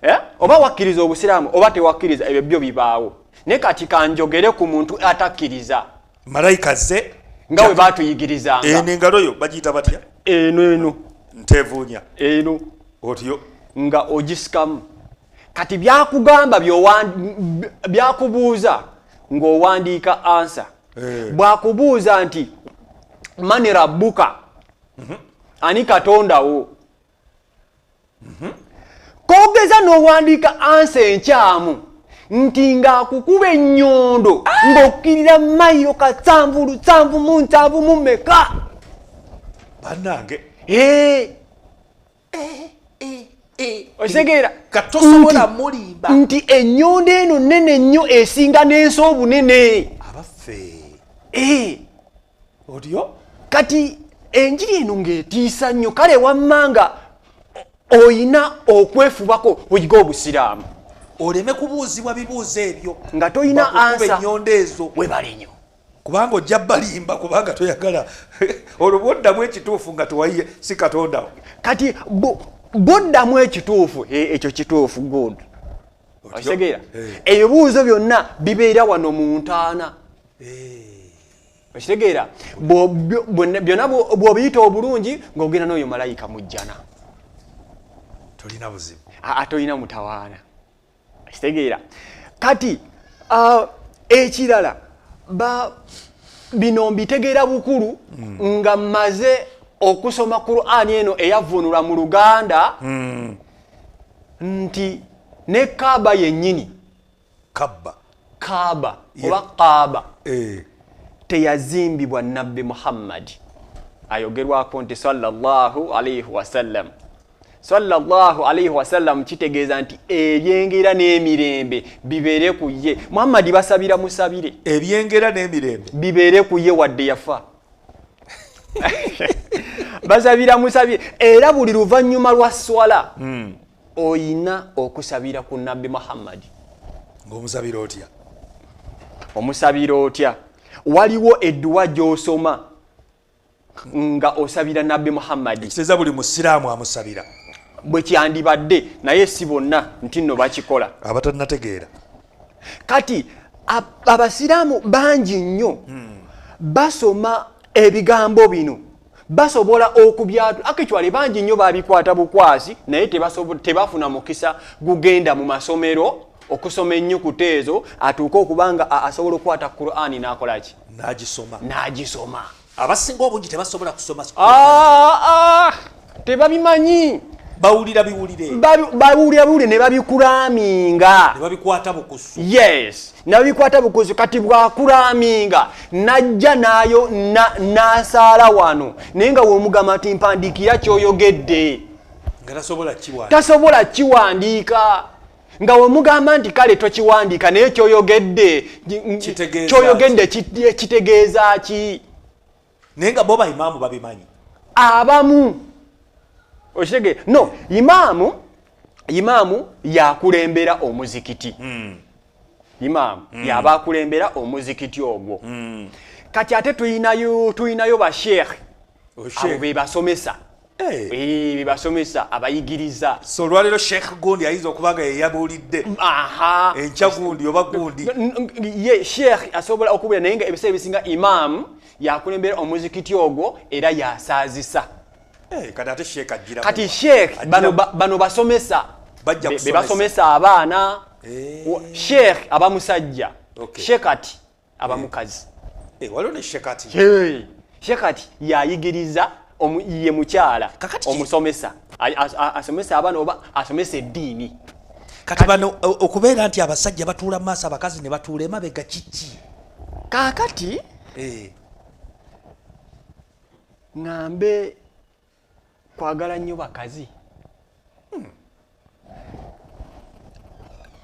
eh? Oba wakkiriza obusiraamu oba tewakkiriza, ebyo byo bibaawo. Naye kati kanjogere ku muntu atakkiriza. Malayika ze nga bwe baatuyigirizanga. Eno engalo yo bagiyita batya? Eno eno. Ntevuunya. Eno. Otyo? Nga ogisikamu. Kati byakugamba byakubuuza ng'owandiika answer. Bwakubuuza nti mani rabbuka, ani katonda wo, kogeza n'owandiika answer enkyamu, nti ng'akukuba ennyondo ng'okkirira mayiro kasanvu lusanvu mu nsanvu mu meka. Bannange. Okitegeera? Katosobola mulimba. Nti ennyondo eno nene nnyo, esinga n'ensi obunene. Abaffe. Otyo? Kati enjiri eno ng'etiisa nnyo. Kale wammanga oyina okwefubako oyiga obusiraamu oleme kubuuzibwa bibuuzo ebyo nga toyina Bakukuba answer. Ennyondo ezo. Webale nnyo. Kubanga ojja balimba, kubanga toyagala olwo bwoddamu ekituufu nga tewayiye si katonda wo. Kati bwoddamu ekituufu, ekyo kituufu, good. Okitegeera? Ebibuuzo byonna bibeera wano mu ntaana. Okitegeera? Byonna bw'obiyita obulungi ng'ogenda n'oyo malayika mujjana. Tolina buzibu. Aa, tolina mutawaana. Okitegeera? Kati ekirala, bino mbitegeera bukulu nga mmaze okusoma Qur'ani eno eyavvuunulwa mu Luganda. Nti ne Kaaba yennyini, Kaaba oba Kaaba, teyazimbibwa Nabbi Muhammad ayogerwako nti sallallahu alaihi wasallam. Sallallahu alaihi wasallam kitegeeza nti ebyengera n'emirembe bibeere ku ye. Muhammadi basabira musabire, ebyengera n'emirembe bibeere ku ye wadde yafa. Basabira musabire, era buli luvannyuma lwa swala oyina okusabira ku Nabbi Muhammadi. Ng'omusabira otya? Omusabira otya? Waliwo edduwa gy'osoma nga osabira Nabbi Muhammadi. Ekitegeeza buli musiraamu amusabira. Bwe kyandibadde, naye si bonna nti nno bakikola. Abatannategeera. Kati abasiraamu bangi nnyo basoma ebigambo bino, basobola okubyatula. Actually bangi nnyo babikwata bukwasi, naye tebafuna mukisa gugenda mu masomero okusoma ennyukuta ezo atuuke okuba nga asobola okukwata Qur'ani n'akola ki? N'agisoma. N'agisoma. Abasinga obungi tebasobola kusoma. Tebabimanyi. Bawulira biwulire. Bawulira biwulire ne babikulaminga. Ne babikwata bukusu. Yes, ne babikwata bukusu. Kati bwakulaminga najja nayo n'asaala wano, naye nga w'omugamba nti mpandiikira ky'oyogedde, nga tasobola kiwandiika. Tasobola kiwandiika. Nga wemugamba nti kale tokiwandiika, naye kyoyogedde kyoyogedde kitegeeza ki? Naye nga bo baimaamu babimanyi. Abamu okitege no, imaamu yakulembera omuzikiti. Imaamu yaba akulembera omuzikiti ogwo. Kati ate tuyinayo basheekhe, abo be basomesa. Be basomesa, abayigiriza. So olwaleero Sheekh gundi ayinza okuba nga yeyabuulidde, enkya gundi oba gundi. Ye sheekh asobola okubeera, naye nga ebiseera ebisinga imaamu yakulembera omuzikiti ogwo era yasaazisa. Kati ate sheekh ajjira. Kati sheekh bano basomesa, be basomesa abaana. Sheekh aba musajja, sheekati aba mukazi. Waliwo ne sheekati. Sheekati yayigiriza, ye mukyala omusomesa, asomesa abaana oba asomesa eddiini. Kati bano okubeera nti abasajja batuula mu maaso, abakazi ne batuula emabega, kiki? Kaakati ŋŋambe kwagala nnyo bakazi.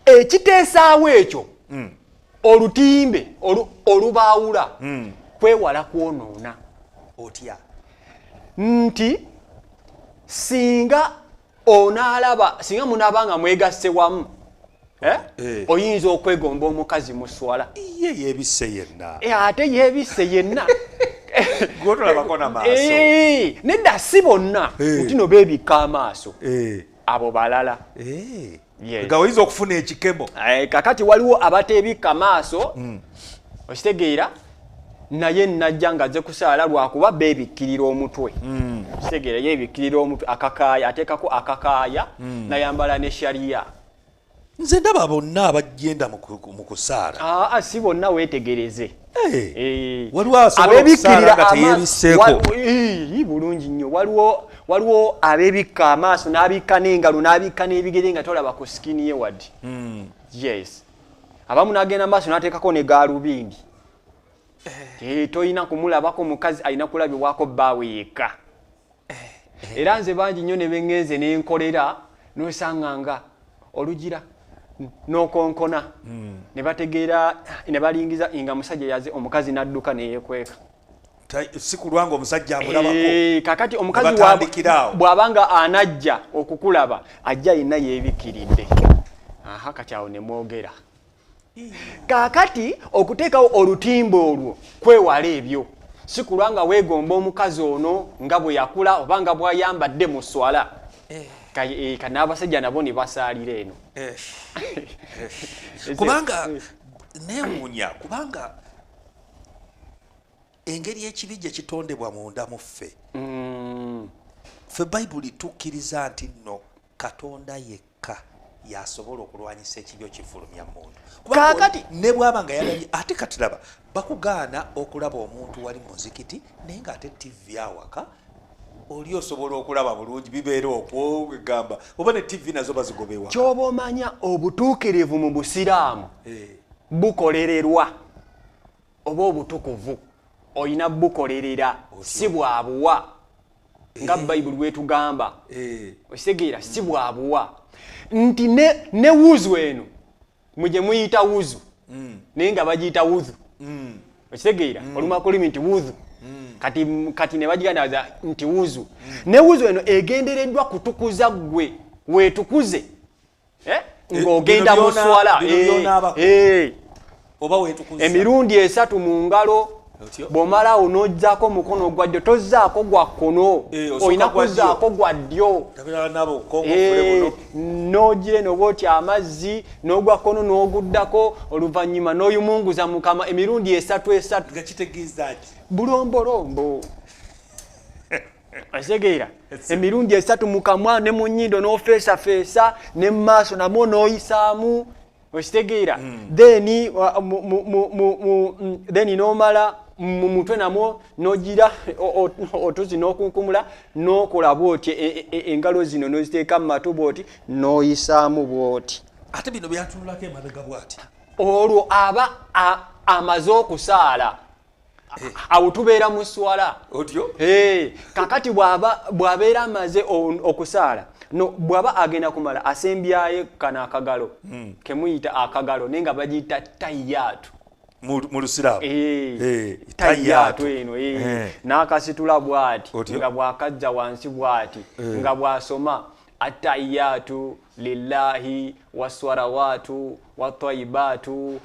Ekiteesaawo ekyo olutimbe olubaawula kwewala kwonoona. Otya? Nti singa onaalaba, singa munaaba nga mwegasse wamu, oyinza okwegomba omukazi mu swala. Ye yeebisse yenna. Ate yeebisse yenna. Gwotolabako namaaso. Nedda, si bonna nti no beebikka amaaso, abo balala. Nga oyinza okufuna ekikemo. Kakati waliwo abateebikka maaso, okitegeera, naye najja nga azze kusaala lwakuba beebikkirira omutwe. Okitegeera, yeebikkirira omutwe akakaaya, ateekako akakaaya, nayambala ne shariya. Nze ndaba bonna abagenda mu kusaala. Aa, si bonna, weetegereze. Waliwo asobola okusaala nga teyeebisseeko. Bulungi nnyo. Waliwo abeebikka amaaso, n'abikka n'engalo, n'abikka n'ebigere nga tolaba ku skin ye wadde. Yes, abamu n'agenda maaso n'ateekako ne gaalubindi. Toyina kumulabako, mukazi alina kulabibwako bbaawe yekka. Era nze bangi nnyo ne beŋŋenze nenkolera, nosanga nga olugira n'okonkona ne bategeera ne balingiza nga musajja yaze, omukazi n'adduka neyekweka. Si kulwanga omusajja amulabako. Kakati omukazi bw'aba nga anajja okukulaba, ajja yenna yeebikkiridde. Aha, kati awo ne mwogera. Kaakati okuteekawo olutimbe olwo kwewala ebyo, si kulwa nga weegomba omukazi ono nga bwe yakula oba nga bw'ayambadde mu swala. N'abasajja nabo ne basaalira eno. Kubanga neewuunya, kubanga engeri ekibi gye kitondebwa munda mu ffe, ffe Bayibuli tukkiriza nti nno Katonda yekka yasobola okulwanyisa ekibi okifulumya muntu. Kaakati ne bwaba nga yalabye, ate kati laba bakugaana okulaba omuntu wali muzikiti, naye ng'ate TV awaka. Oli osobola okulaba bulungi bibeera okwogamba oba ne TV nazo bazigobewa. Kyoba omanya obutuukirivu mu busiraamu bukolererwa oba obutukuvu olina bukolerera si bwabuwa nga Bayibuli bwetugamba. Okitegeera si bwabuwa nti ne wuzu eno mwe muyita wuzu naye nga bagiyita wuzu. Okitegeera oluma kulimi nti wuzu. Kati ne bagigandaza nti wuzu. Ne wuzu eno egendereddwa kutukuza ggwe weetukuze ng'ogenda mu swala oba weetukuza emirundi 3 mu ngalo. Bw'omalawo n'ozzaako omukono gwa ddyo, tozzaako gwa kkono, olina kuzzaako gwa ddyo. N'ogira eno bw'oti amazzi n'ogwa kkono n'oguddako, oluvannyuma n'oyumunguza mukama emirundi 3 3. Nga kitegeeza ki? Bulombolombo. Asegeera emirundi 3 mu kamwa ne mu nnyindo n'ofeesafeesa ne mu maaso namwo n'oyisaamu. Okitegeera then n'omala mu mutwe namwo n'ogira otuzi n'okunkumula n'okola bw'oti engalo zino n'oziteeka mu matu bw'oti n'oyisaamu bw'oti. Ate bino byatunulako emabega bw'ati. Olwo aba amaze okusaala. Awo tubeera mu swala. Otyo? Kakati bw'abeera amaze okusaala, no bw'aba agenda kumala asembyayo kano akagalo kemuyita akagalo naye nga bagiyita tayiyaatu. Mu Lusiraamu. Tayiyaatu eno n'akasitula bw'ati nga bw'akajja wansi bw'ati nga bw'asoma attahiyatu lillahi waswarawatu watayibatu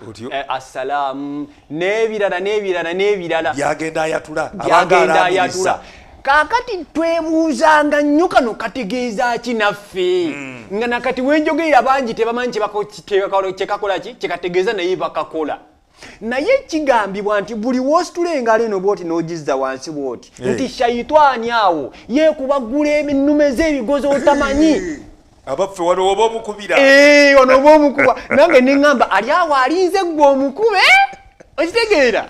assalamu n'ebirala n'ebirala n'ebirala byagenda ayatula abagenda ayatula. Kaakati twebuuzanga nnyo kano kategeeza ki naffe nga nakati wenjogerera bangi tebamanyi kyekakola ki kyekategeeza naye bakakola. Naye kigambibwa nti buli w'ositula engalo eno bw'oti n'ogizza wansi bw'oti nti shayitwani awo yeekubagula ennume z'ebigozi otamanyi. Abaffe wano oba omukubira. Wano oba omukuba. Nange ne ŋŋamba ali awo alinze ggwe omukube. Okitegeera?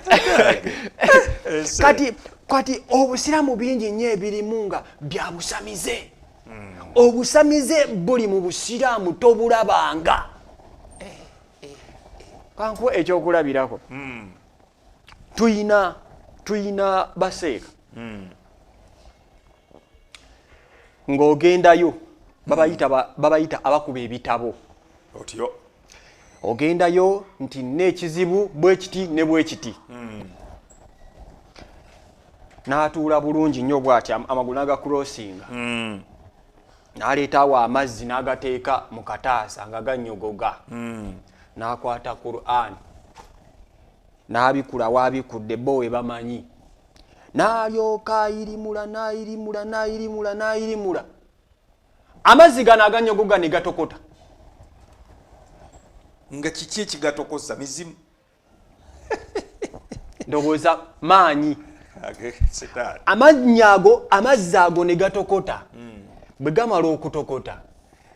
Kati obusiraamu bingi nnyo ebirimu nga bya busamize. Obusamize buli mu busiraamu tobulabanga. Kankuwe ekyokulabirako. Tuyina baseeka. Ng'ogendayo babayita abakuba ebitabo. Otyo. Ogendayo nti n'ekizibu bwe kiti ne bwe kiti. N'atuula bulungi nnyo bw'ati amagulu n'agakurosinga. N'aleetawo amazzi n'agateeka mu kataasa nga gannyogoga. N'akwata Qur'an n'abikula w'abikudde bo we bamanyi. N'alyoka ayirimula n'ayirimula n'ayirimula n'ayirimula. Amazzi gano agannyogoga ne gatokota. Nga kiki ekigatokosa? Mizimu? Ndowooza maanyi. Amazzi ago ne gatokota. Bwe gamala okutokota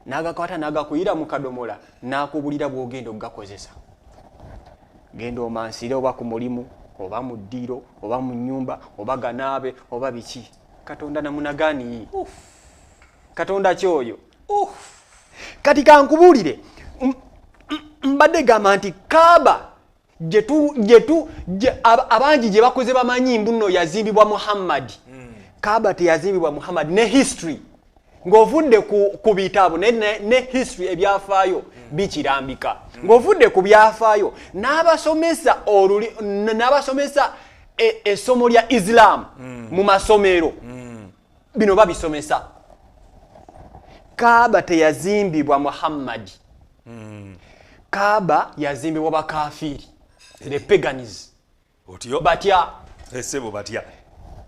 n'agakwata n'agakuyira mu kadomola n'akubulira bw'ogenda okugakozesa. Genda omansire oba ku mulimu oba mu ddiiro oba mu nnyumba oba ganaabe oba biki. Katonda namunagaani. Katonda ki oyo? Kati kankubuulire mbadde gamba nti Kaaba abangi gye bakoze bamanyi mbu nno yazimbibwa Muhammad. Kaaba teyazimbibwa Muhammad ne history ng'ovudde ku bitabo ne history ebyafaayo bikirambika. Ng'ovudde ku byafaayo n'abasomesa n'abasomesa essomo lya Islam mu masomero bino babisomesa. Kaaba teyazimbibwa Muhammad. Kaaba yazimbibwa bakafiiri, the pagans. Batya. Esebo batya.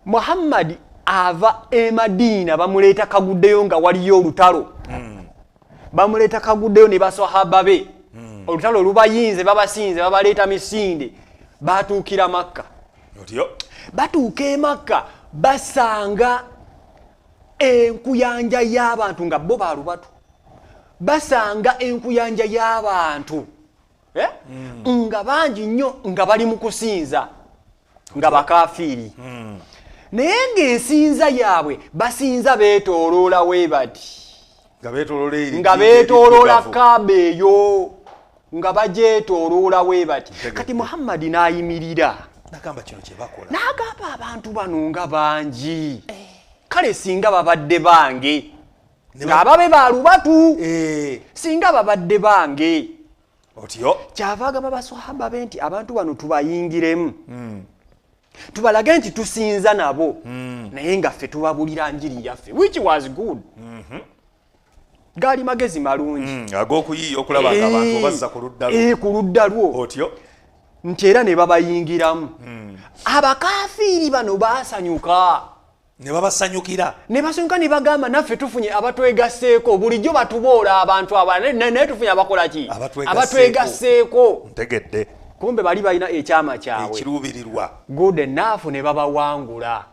Muhammad ava e Madina bamuleeta kaguddeyo nga waliyo olutalo. Bamuleeta kaguddeyo ne baswahaba be. Olutalo lubayinze babasinze babaleeta misinde. Batuukira Makka. Batuuka e Makka basanga enkuyanja y'abantu nga bo baalubatu. Basanga enkuyanja y'abantu nga bangi nnyo nga bali mu kusinza nga bakafiiri. Naye ng'ensinza yaabwe basinza beetooloola we bati, nga beetooloola Kaaba eyo, nga bagyetooloola we bati. Kati Muhammadi n'ayimirira n'agamba kino kye bakola, n'agamba abantu bano nga bangi, kale singa babadde bange, ng'ababe ba lubatu, singa babadde bange. Otyo. Kyava agamba baswahaba be nti abantu bano tubayingiremu, tubalage nti tusinza nabo, naye nga ffe tubabulira njiri yaffe, which was good. Gaali magezi malungi. Ag'okuyiiya okulaba nga abantu obazza ku ludda lwo. Ku ludda lwo. Otyo. Nti era ne babayingiramu. Abakafiiri bano baasanyuka. Ne babasanyukira. Ne basanyuka ne bagamba naffe tufunye abatwegasseeko, bulijjo batuboola abantu abalala, naye tufunye abakola ki? Abatwegasseeko. Ntegedde. Kumbe bali balina ekyama kyabwe. Ekiruubirirwa. Good enough, ne babawangula.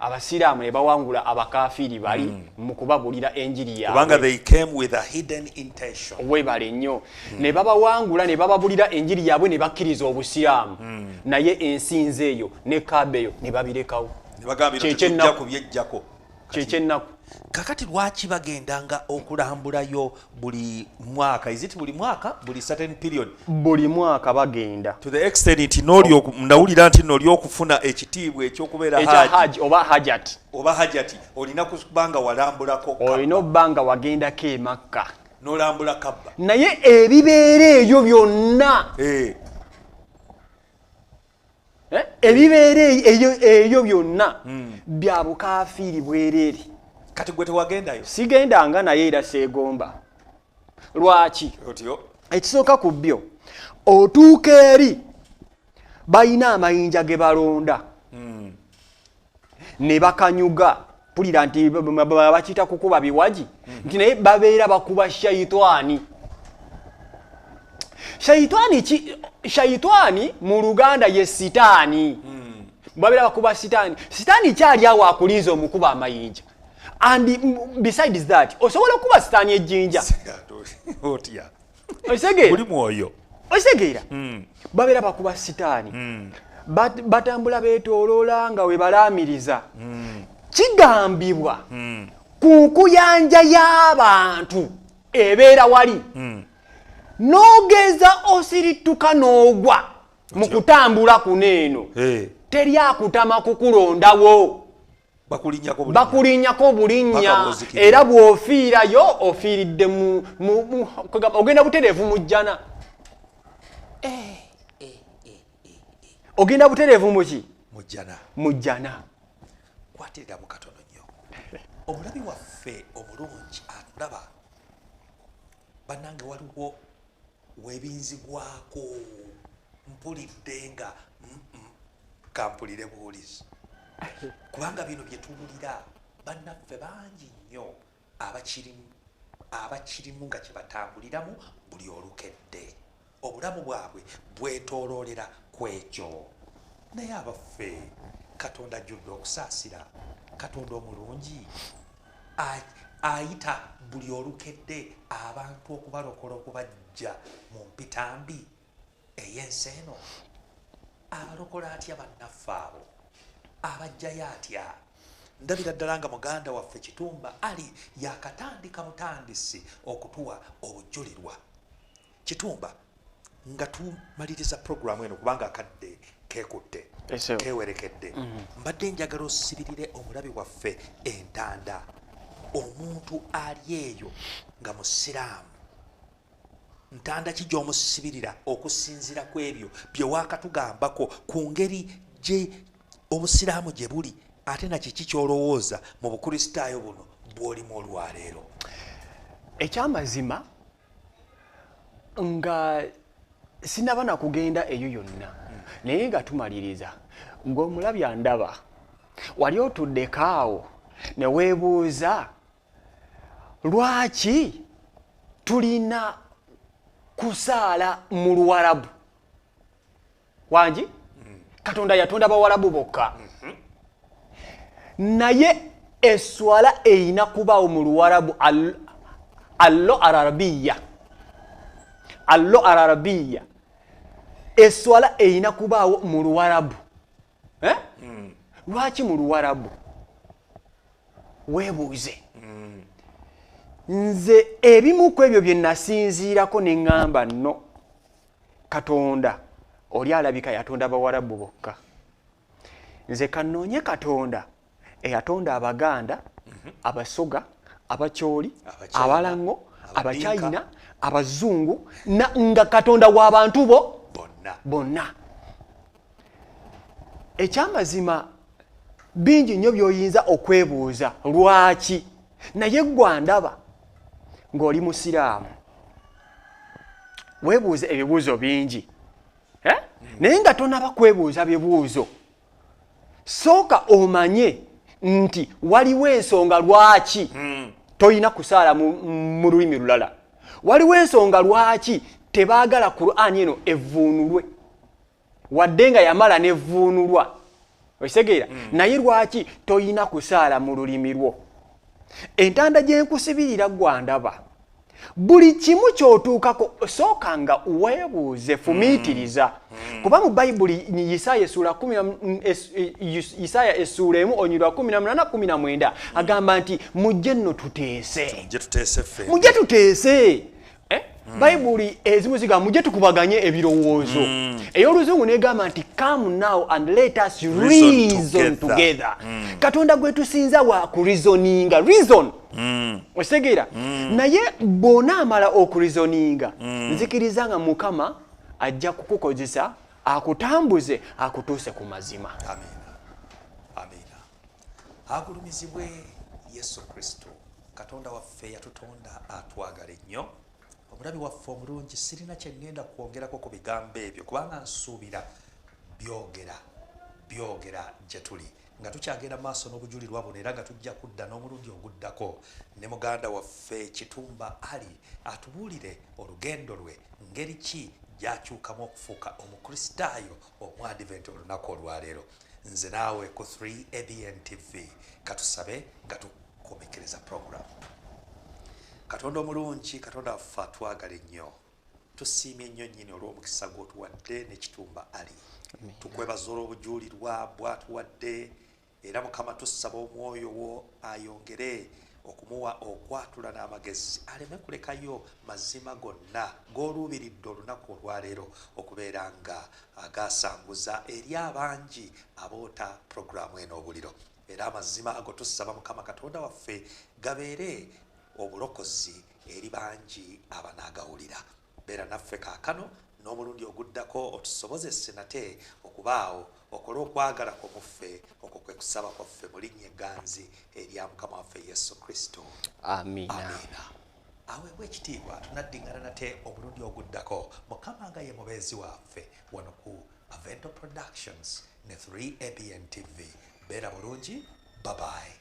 Abasiraamu ne bawangula abakafiiri bali mu kubabulira enjiri yaabwe. Kubanga they came with a hidden intention. Weebale nnyo. Ne babawangula ne bababulira enjiri yaabwe ne bakkiriza obusiraamu. Naye ensinza eyo ne Kaaba eyo ne babirekawo. Ne bagamba bino tetujja kubyejjako. Kyekyennaku. Kakati lwaki bagendanga okulambulayo buli mwaka? Is it buli mwaka? Buli certain period? Buli mwaka bagenda. To the extent nti ndawulira nti n'oli okufuna ekitiibwa ekyokubeera haji oba hajati. Oba hajati olina kubanga walambulako. Olina obbanga wagendako e Makka. N'olambula Kaaba. Naye ebibeera eyo byonna. Ebibeera eyo byonna bya bukafiiri bwereere. Kati gwe tewagendayo? Sigendanga naye era seegomba. Lwaki? Otyo. Ekisooka ku byo, otuuka eri balina amayinja ge balonda ne bakanyuga, mpulira nti bakiyita kukuba biwagi, nti naye babeera bakuba shayitwani. Shayitwani mu Luganda ye sitaani. Babeera bakuba sitaani. Sitaani kyali awo akulinza omukuba amayinja. And besides that, osobola okuba sitaani ejjinja. Otya. Osegeera? Buli mwoyo. Osegeera? Babeera bakuba sitaani. Batambula beetooloola nga we balaamiriza. Kigambibwa ku nkuyanja y'abantu ebeera wali. N'ogeza osirittuka n'ogwa mu kutambula kuno eno. Teri akutama kukulondawo. Bakulinnyako bulinnya era bw'ofiirayo ofiiridde ogenda butereevu mu jjana. Ogenda butereevu mu ki? Mu jjana. Kwatirira mu katono nnyo. Omulabi waffe omulungi atulaba, bannange waliwo webinzigwako mpulidde nga kampulire buwulizi. Kubanga bino bye tuwulira bannaffe bangi nnyo abakirimu nga kye batambuliramu buli olukedde. Obulamu bwabwe bwetooloolera ku ekyo. Naye abaffe Katonda ajjudde okusaasira, Katonda omulungi ayita buli olukedde abantu okubalokola okubajja mu mpitambi ey'ensi eno. Abalokola atya bannaffe abo? Abajjayo atya? Ndabira ddala nga muganda waffe Kitumba Ali yakatandika butandisi okutuwa obujulirwa. Kitumba, nga tumaliriza puroguramu eno kubanga akadde keekutte, keewerekedde, mbadde njagala osibirire omulabi waffe entanda. Omuntu ali eyo nga musiraamu, ntanda ki gy'omusibirira okusinziira ku ebyo bye waakatugambako ku ngeri gye obusiraamu gye buli, ate na kiki ky'olowooza mu bukristaayo buno bw'olimu olwaleero? Ekyamazima nga sinaba na kugenda eyo yonna, naye nga tumaliriza, ng'omulabi andaba wali otuddeko awo ne weebuuza lwaki tulina kusaala mu Luwarabu? Wangi? Katonda yatonda bawarabu bokka. Naye eswala erina kubaawo mu Luwarabu allo arabiya. Allo arabiya. Eswala erina kubaawo mu Luwarabu. Lwaki mu Luwarabu? Weebuuze. Nze ebimu ku ebyo bye nasinziirako ne ŋŋamba nno Katonda oli alabika yatonda Bawarabu bokka. Nze kannoonye Katonda eyatonda Abaganda, Abasoga, Abakyoli, Abalango, Abachina, Abazungu, nga Katonda w'abantu bo bonna. Ekyamazima bingi nnyo by'oyinza okwebuuza lwaki, naye ggwe ndaba ng'oli musiraamu weebuuza ebibuuzo bingi, naye nga tonaba kwebuuza bibuuzo, sooka omanye nti waliwo ensonga lwaki toyina kusaala mu lulimi lulala. Waliwo ensonga lwaki tebaagala Qur'ani eno evvuunulwe, wadde nga yamala nevvuunulwa, okitegeera? Naye lwaki toyina kusaala mu lulimi lwo? Entanda gye nkusibirira gwandaba, buli kimu ky'otuukako sooka nga weebuuze, fumiitiriza. Kuba mu Bayibuli Isaaya essuula Isaaya essuula 1 olunyiriri 18 19 agamba nti mujje nno tuteese, mujje tuteese. Bayibuli ezimu zigamba mujje tukubaganye ebirowoozo. Ey'Oluzungu negamba nti come now and let us reason together. Katonda gwe tusinza wa kureasoninga, reason, okitegeera? Naye bw'onaamala okureasoninga, nzikiriza nga Mukama ajja kukukozesa akutambuze akutuuse ku mazima. Amiina, amiina. Agulumizibwe Yesu Kristo. Katonda waffe yatutonda atwagala ennyo. Omulabi waffe omulungi, sirina kye ŋŋenda kwongerako ku bigambo ebyo, kubanga nsuubira byogera byogera gye tuli nga tukyagenda maaso n'obujulirwa buno, era nga tujja kudda n'omulundi oguddako ne muganda waffe Kitumba Ali atubuulire olugendo lwe, ngeri ki gy'akyukamu okufuuka Omukristaayo Omwadiventi olunaku olwaleero. Nze naawe ku 3 ABN TV, katusabe nga tukomekereza program. Katonda omulungi, Katonda waffe atwagala ennyo, tusiimye nnyo nnyini olw'omukisa gw'otuwadde ne Kitumba Ali. Tukwebaza olw'obujulirwa bw'atuwadde, era Mukama tusaba omwoyo wo ayongere okumuwa okwatula n'amagezi, aleme kulekayo mazima gonna g'oluubiridde olunaku olwaleero okubeera nga agasanguza eri abangi aboota puroguramu eno obuliro. Era amazima ago tusaba Mukama Katonda waffe gabeere obulokozi eri bangi abanaagawulira. Beera naffe kaakano n'omulundi oguddako, otusobozese nate okubaawo okole okwagala kwo muffe. Okwo kwe kusaba kwaffe mu linnya egganzi erya Mukama waffe Yesu Kristo. Amiina. Amiina. Aweebwa ekitiibwa. Tunaddiŋŋana nate omulundi oguddako, Mukama nga ye mubeezi waffe, wano ku Avento Productions ne 3 ABN TV. Beera bulungi, bye bye.